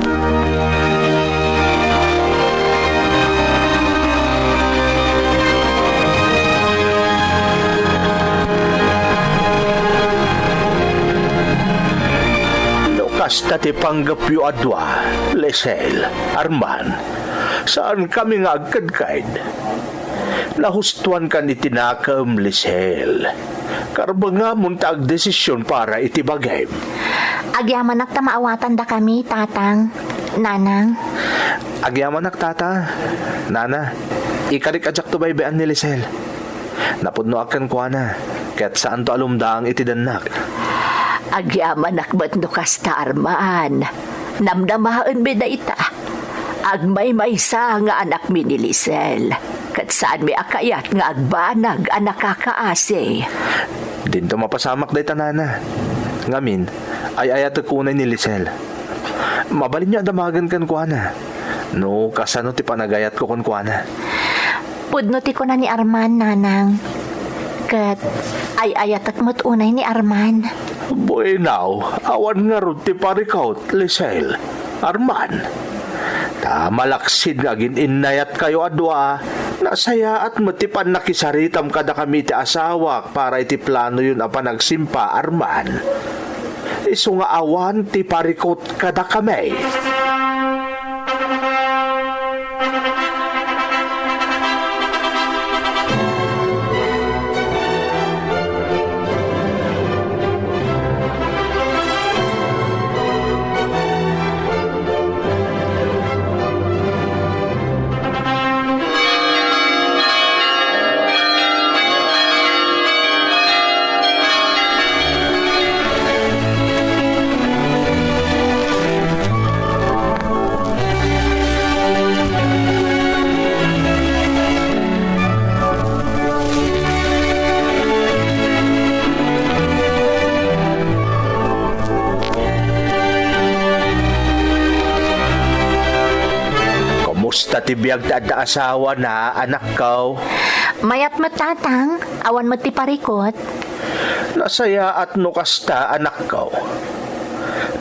No kasta ti panggepyo a dua, Lisel, Arman, saankami nga agkedked. Nahustoankan iti nakem, Lisel. Karbengamon ta agdesision para iti bagim. Agyamanak ta maawatandakami, Tatang, Nanang. Agyamanak, Tata, Nana. Ikarik a diakto baybay-an ni Lisel. Napudnoak kenkuana, ket saanto a lumdaang iti dennak. Agyamanak met no kasta, Arman. Namnamaenmi dayta. Agmaymaysa nga anakmi ni Lisel, ket saanmi a kayat nga agbanag a nakakaasi. Dinto mapasamak dayta, Nana. Ngamin, ay-ayatek unay ni Lisel. Mabalinyo a damagen kenkuana no kasano ti panagayatko kenkuana. Pudno ti kuna ni Arman, Nanang. Ket ay-ayatek met unay ni Arman. Bueno, awan ngarud ti parikut, Lisel, Arman. Ta malaksid nga agin-innayatkayo a dua, nasayaat met ti pannakisaritam kadakami ti asawak para iti planoyon a panagsimpa, Arman. Isu nga awan ti parikut kadakami. Kumusta ti biag ti adda asawana, anakko? Mayat met, Tatang. Awan met ti parikut. Nasayaat no kasta, anakko.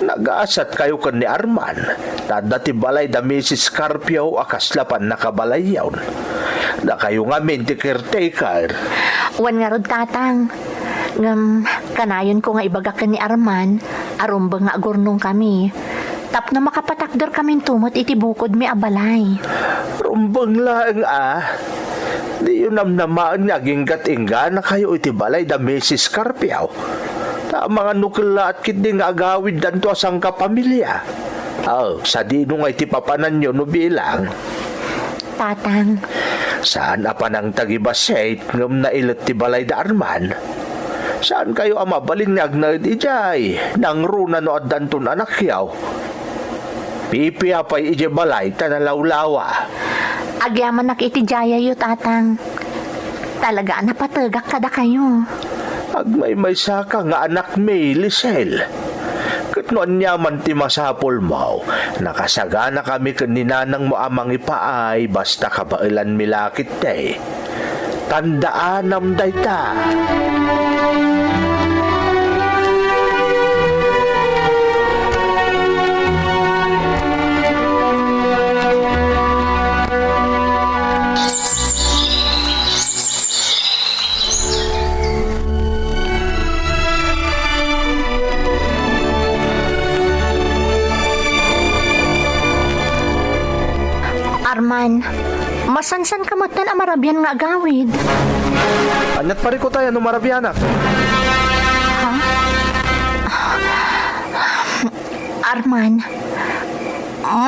Nagaasatkayo ken ni Arman, ta adda ti balay da Misis Carpio a kasla pannakabalayyon. Dakayo ngamin ti caretaker. Wen ngarud, Tatang. Ngem, kanayonko nga ibaga ken ni Arman a rumbeng nga agurnongkami tapno makapatakderkaminto met iti bukodmi a balay. Rumbeng laeng a. Diyo namnamaen nga aginggat-ingganakayo iti balay da Misis Carpio. Ta amangan no kellaat ketdi nga agawiddanto a sangkapamilia. Aw, sadino ngay ti papananyo no bilang? Tatang. Saan a panangtagibassit ngem nailet ti balay da Arman. Saankayo a mabalin nga agnaed idiay nangruna no addanton anakyo. Pipia pay idiay balay ta nalawlawa. Agyamanak iti diayo, Tatang. Talaga a napategak kadakayo. Agmaymaysaka nga anakmi, Lisel. Ket no aniaman ti masapulmo, nakasaganakami ken ni nanangmo a mangipaay basta kabaelanmi la ketdi. Tandaanam dayta. Arman, Masansanka metten a marabian nga agawid. Aniat parikutay no marabianak? Ha? Arman,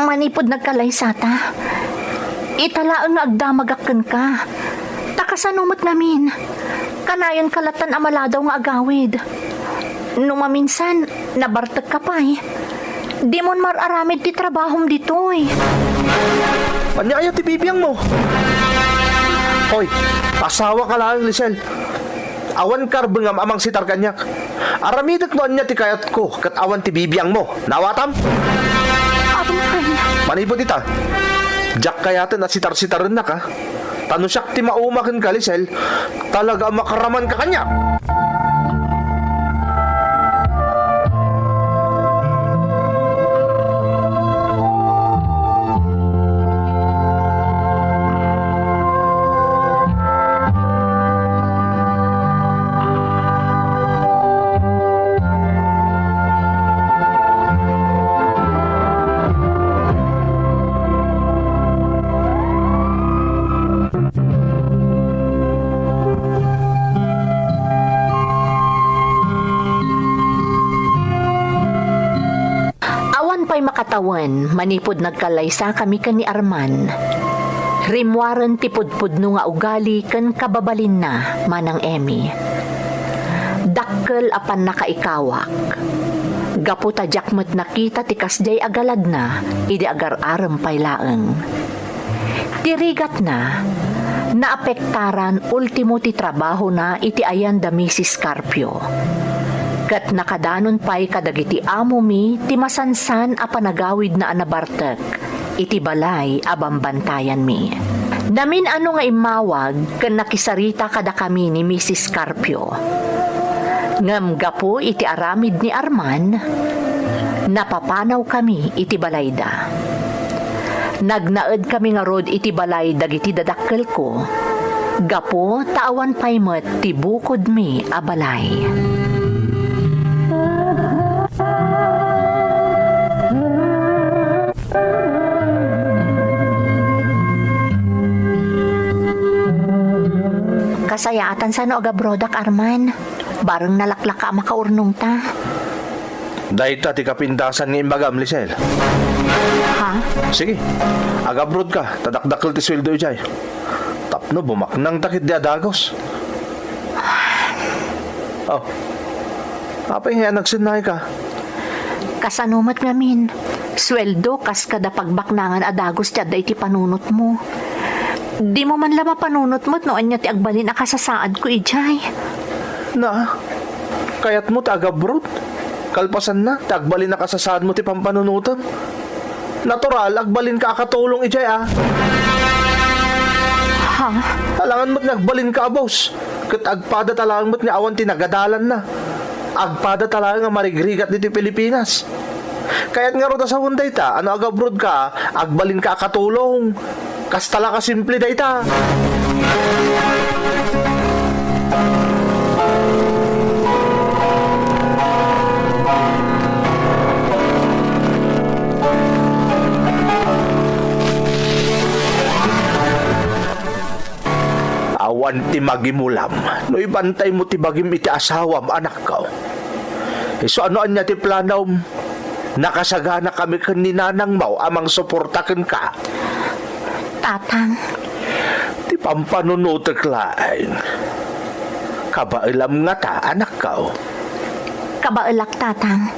manipud nagkalaysata, ita laeng nga agdamagak kenka. Ta kasano met ngamin? Kanayon ka lattan a maladaw nga agawid. No maminsan, nabartekka pay. Dimon mar-aramid ti trabahom ditoy. Ania aya ti bibiangmo? Hoy, pasawaka laeng, Lisel. Awan karbengam a mangsitar kaniak. Aramidek no ania ti kayatko ket awan ti bibiangmo. Nawatam? Apo, Nay. Manipud ita, diak kayaten a sitar-sitarennak, a. Ta no siak ti mauma kenka, Lisel, talaga a makaramanka kaniak. Awan pay makatawen manipud nagkallaysakami ken ni Arman. Rimmuaren ti pudpudno nga ugali ken kababalinna, Manang Emmy. Dakkel a pannakaikawak. Gapu ta diak met nakita ti kasdiay a galadna idi agar-arem pay laeng. Ti rigatna, naapektaran ultimo ti trabahona iti ayan da Misis Carpio. Ket nakadanon pay kadagiti amomi ti masansan a panagawidna a nabartek iti balay a bambantayanmi. Namin-ano nga immawag ken nakisarita kadakami ni Misis Carpio. Ngem gapu iti aramid ni Arman, napapanawkami iti balayda. Nagnaedkami ngarud iti balay dagiti dadakkelko, gapu ta awan pay met ti bukodmi a balay. Kasayaatan sano agabrodak, Arman. Bareng nalaklaka a makaurnongta. Dayta ti kapintasan nga imbagam, Lisel. Ha? Sige, agabrodka, ta dakdakkel ti sueldo idiay. Tapno bumaknangta ketdi a dagus. Oh, apay nga nagsennayka? Kasano met ngamin? Sueldo kas kada pagbaknangan a dagus ti adda iti panunotmo. Dimo man la mapanunot met no ania ti agbalin a kasasaadko idiay. Na, kayatmo ti agabroad? Kalpasanna, ti agbalin a kasasaadmo ti pampanunotem? Natural, agbalinka a katulong idiay, a. Ha? Alangan met nga agbalinka a boss. Ket agpadata laeng met nga awan ti nagadalanna. Agpadata laeng a marigrigat ditoy Pilipinas. Kayat ngarud a sawen dayta, a no agabroadka, agbalinka a katulong. Kasta la kasimple dayta. Awan ti magimulam no ibantaymo ti bagim iti asawam, anakko. Isu a no ania ti planom, nakasaganakami ken ni nanangmo a mangsuporta kenka. Tatang. Ti pampanunotek laeng. Kabaelam ngata, anakko? Kabaelak, Tatang.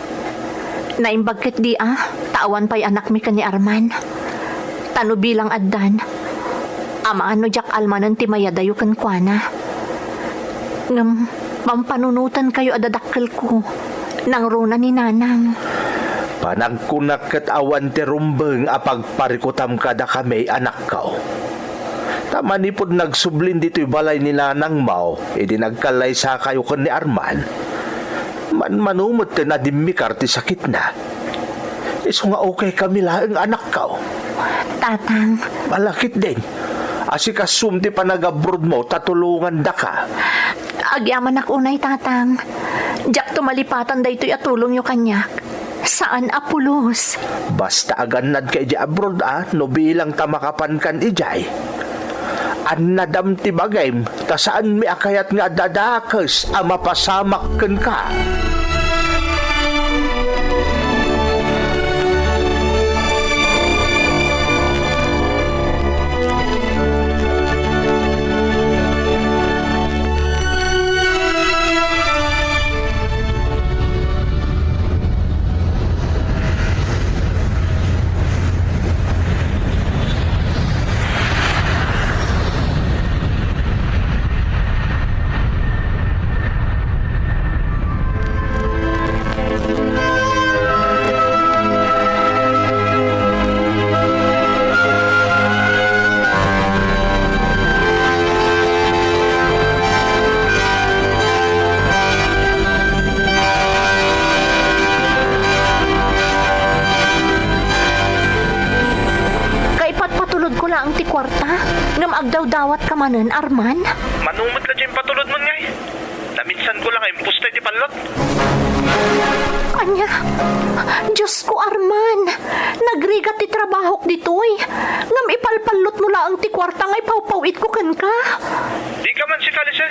Naimbag ketdi a, ta awan pay anakmi ken ni Arman. Ta no bilang addan, amangan no diak almanen ti mayadayo kenkuana. Ngem pampanunotenkayo a dadakkelko, nangruna ni Nanang. Panagkunak ket awan ti rumbeng a pagparikutam kadakami, anakko. Ta manipud nagsublin ditoy balay ni nanangmo idi nagkallaysakayo ken ni Arman, manmano metten a dimmikar ti sakitna. Isu nga okay kami laeng, anakko. Tatang. Balakit din. Asikasum ti panagabrodmo ta tulongandaka. Agyamanak unay, Tatang. Diakto malipatan daytoy a tulongyo kaniak. Saan a pulos. Basta agannadka idiay abroad a, no bilang ta makapankan idiay. Annadam ti bagim, ta saanmi a kayat nga adda dakes a mapasamak kenka. Kaipatpatulodko laeng ti kuarta, ngem agdawdawatka manen, Arman? Mano met la ti impatulodmon, ngay? Naminsanko la nga imposta iti pallot. Ania? Diosko, Arman! Nagrigat ti trabahok ditoy. Ngem ipalpallotmo laeng ti kuarta nga ipawpaw-itko kenka. Dika man sika, Lisel.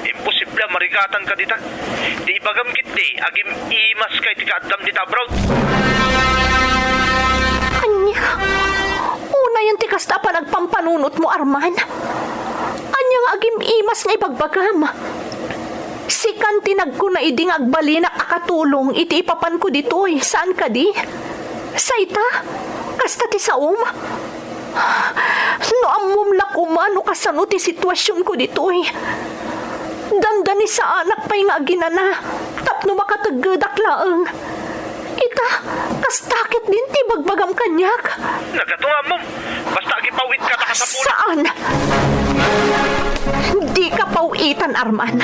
Imposible a marigatanka dita. Ti ibagam ketdi, agim-imaska iti kaaddam dita abroad. Ania? Unayen ti kasta a panagpampanunotmo, Arman? Ania nga agim-imas nga ibagbagam? Sikan ti nagkuna idi nga agbalinak a katulong iti ipapanko ditoy, saan kadi? Sa ita, kasta ti saom? No ammom la koma no kasano ti situasionko ditoy. Dandanisaanak pay nga aginana tapno makateggedak laeng. Ita, kasta ketdin ti ibagbagam kaniak. Nagato nga ammom. Basta agipaw-itka ta kasapul. Saan! Dika paw-itan, Arman.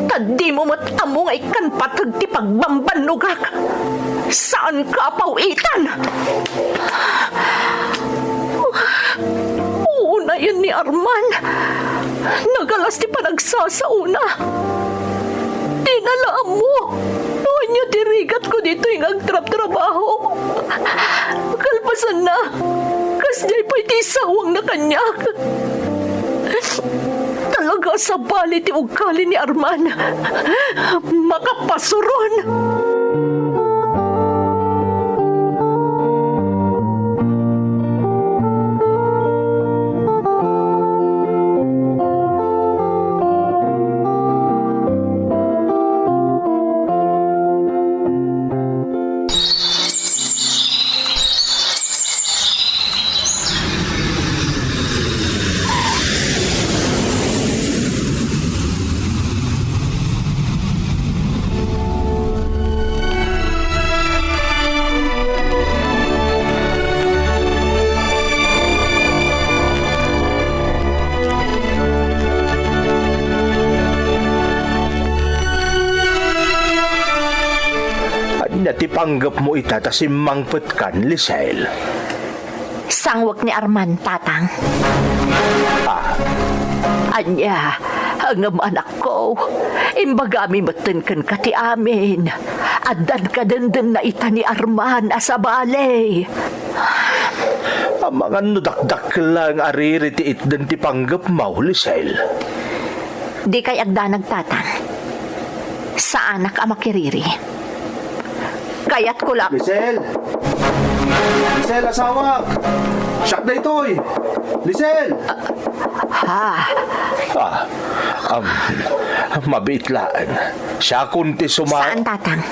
Ta dimo met ammo nga ikkan pateg ti pagbambannogak. Saanka a paw-itan! Unayen ni Arman, nagalas ti panagsasaona. Dina la ammo no ania ti rigatko ditoy nga agtrabtrabaho. Kalpasanna, kasdiay pay ti isawangna kaniak. Talaga a sabali ti ugali ni Arman. Makapasuron! Ania ti panggepmo ita ta simmangpetkan, Lisel? Sangwek ni Arman, Tatang. Ah. Ania, ngem anakko, imbagami metten kenka ti amin. Addan kadendenna ita ni Arman a sabali. Amangan no dakdakkel laeng a riri ti itden ti panggepmo, Lisel. Dikay agdanag, Tatang. Saanak a makiriri. Kayatko la— Lisel! Lisel, asawak! Siak daytoy! Lisel! Ha? Ah, um, mabiit laeng. Siakon ti suma— Saan, Tatang.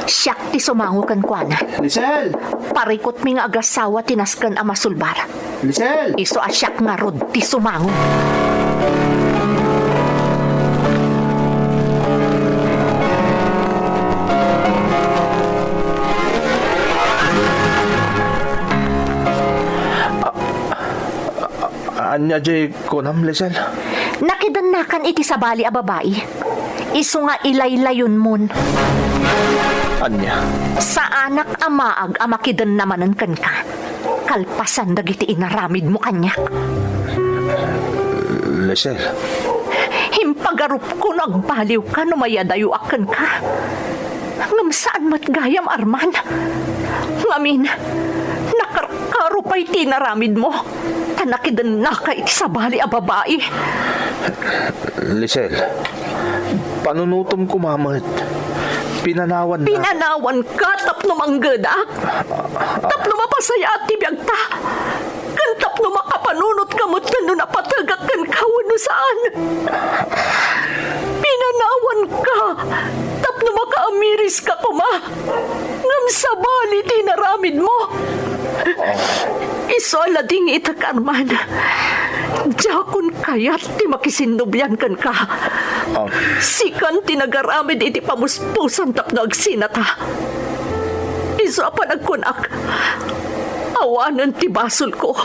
Siak ti sumango kenkuana. Lisel! Parikutmi nga agasawa ti nasken a masulbar. Lisel! Isu a siak ngarud ti sumango. Ania diay kunam, Lisel? Nakidennakan iti sabali a babai. Isu nga ilaylayonmon. Ania? Saanak a maag a makidenna manen kenka, kalpasan dagiti inaramidmo kaniak. Lisel. Impagarupko no agbaliwka no mayadayoak kenka. Ngem saan met gayam, Arman. Ngamin, nakarkaro pay ti inaramidmo. a nakidennaka iti sabali a babai. Lisel, panunotem koma met. Pinanawan na. Pinanawanka tapno manggedak. Tapno mapasayaat ti biagta. Ken tapno makapanunotka met no napategak kenka wenno saan. Pinanawanka tapno makaamiriska koma. Ngem sabali ti inaramidmo. Isu a ladingitak, Arman. Diakon kayat ti makisinnublian kenka. Ah. Sikan ti nagaramid iti pamuspusan tapno agsinata. Isu a panagkunak, awanen ti basolko.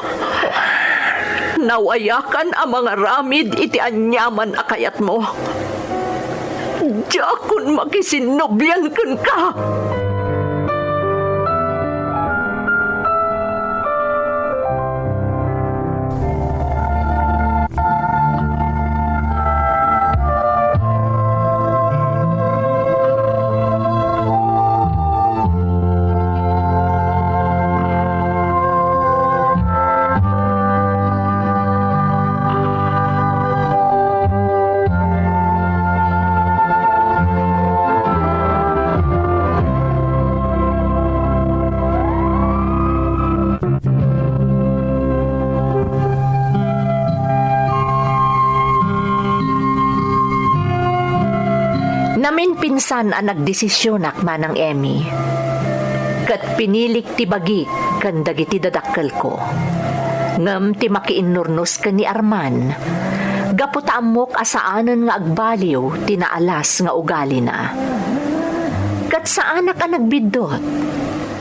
Nawayakan a mangaramid iti aniaman a kayatmo. Diakon makisinnublian kenka. Naminpinsan a nagdesisionak, Manang Emmy, ket pinilik ti bagik ken dagiti dadakkelko. Ngem ti makiinnurnos ken ni Arman, gapu ta ammok a saanen nga agbaliw ti naalas nga ugalina. Ket saanak a nagbiddut,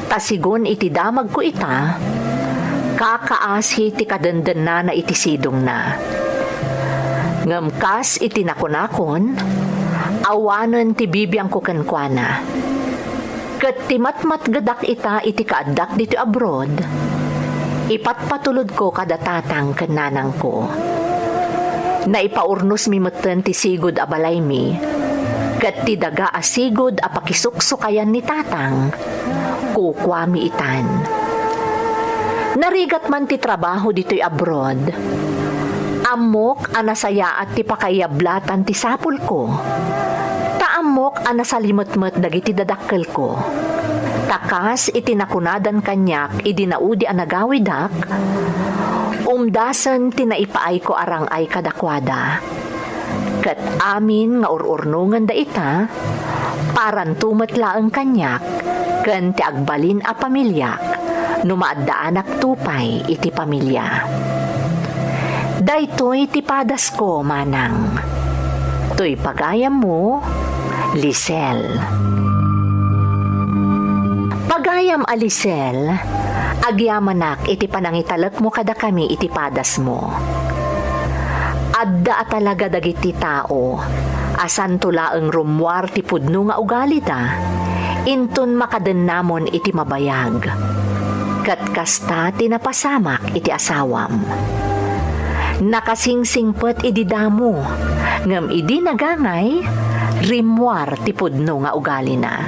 ta sigun iti damagko ita, kakaasi ti kadendennana iti sidongna. Ngem kas iti nakunakon, awanen ti bibiangko kenkuana. Ket ti matmatgedak ita iti kaaddak ditoy abroad, ipatpatulodko kada tatang ken nanangko. Naipaurnosmi metten ti sigud a balaymi, ket ti daga a sigud a pakisuksukayan ni tatang, kukuami itan. Narigat man ti trabaho ditoy abroad, ammok a nasayaat ti pakaiyablatan ti sapulko, ta ammok a nasalimetmet dagiti dadakkelko. Ta kas iti nakunadan kaniak idi naudi a nagawidak, umdasen ti naipaayko a rang-ay kadakuada. Ket amin nga ur-urnongenda ita, paranto met laeng kaniak ken ti agbalin a pamiliak no maaddaanak to pay iti pamilia. Daytoy ti padasko, Manang. Toy pagayammo, Lisel. Pagayam a Lisel, agyamanak iti panangitalekmo kadakami iti padasmo. Adda a talaga dagiti tao a santo laeng rummuar ti pudno nga ugalida inton makadennamon iti mabayag. Ket kasta ti napasamak iti asawam. Nakasingsingpet idi damo, ngem idi nagangay, rimmuar ti pudno nga ugalina.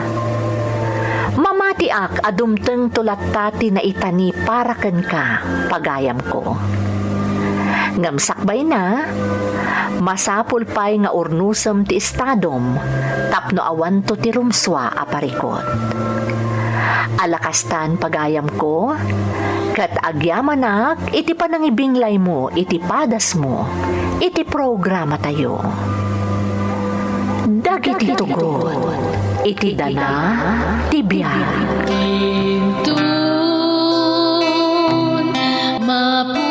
Mamatiak a dumtengto latta ti naitani para kenka, pagayamko. Ngem sakbayna, masapul pay nga urnosem ti estadom tapno awanto ti rumsua a parikut. Ala kastan, pagayamko, ket agyamanak iti panangibinglaymo iti padasmo iti programatayo. Dagiti tugot iti dana ti biag. Inton mapu-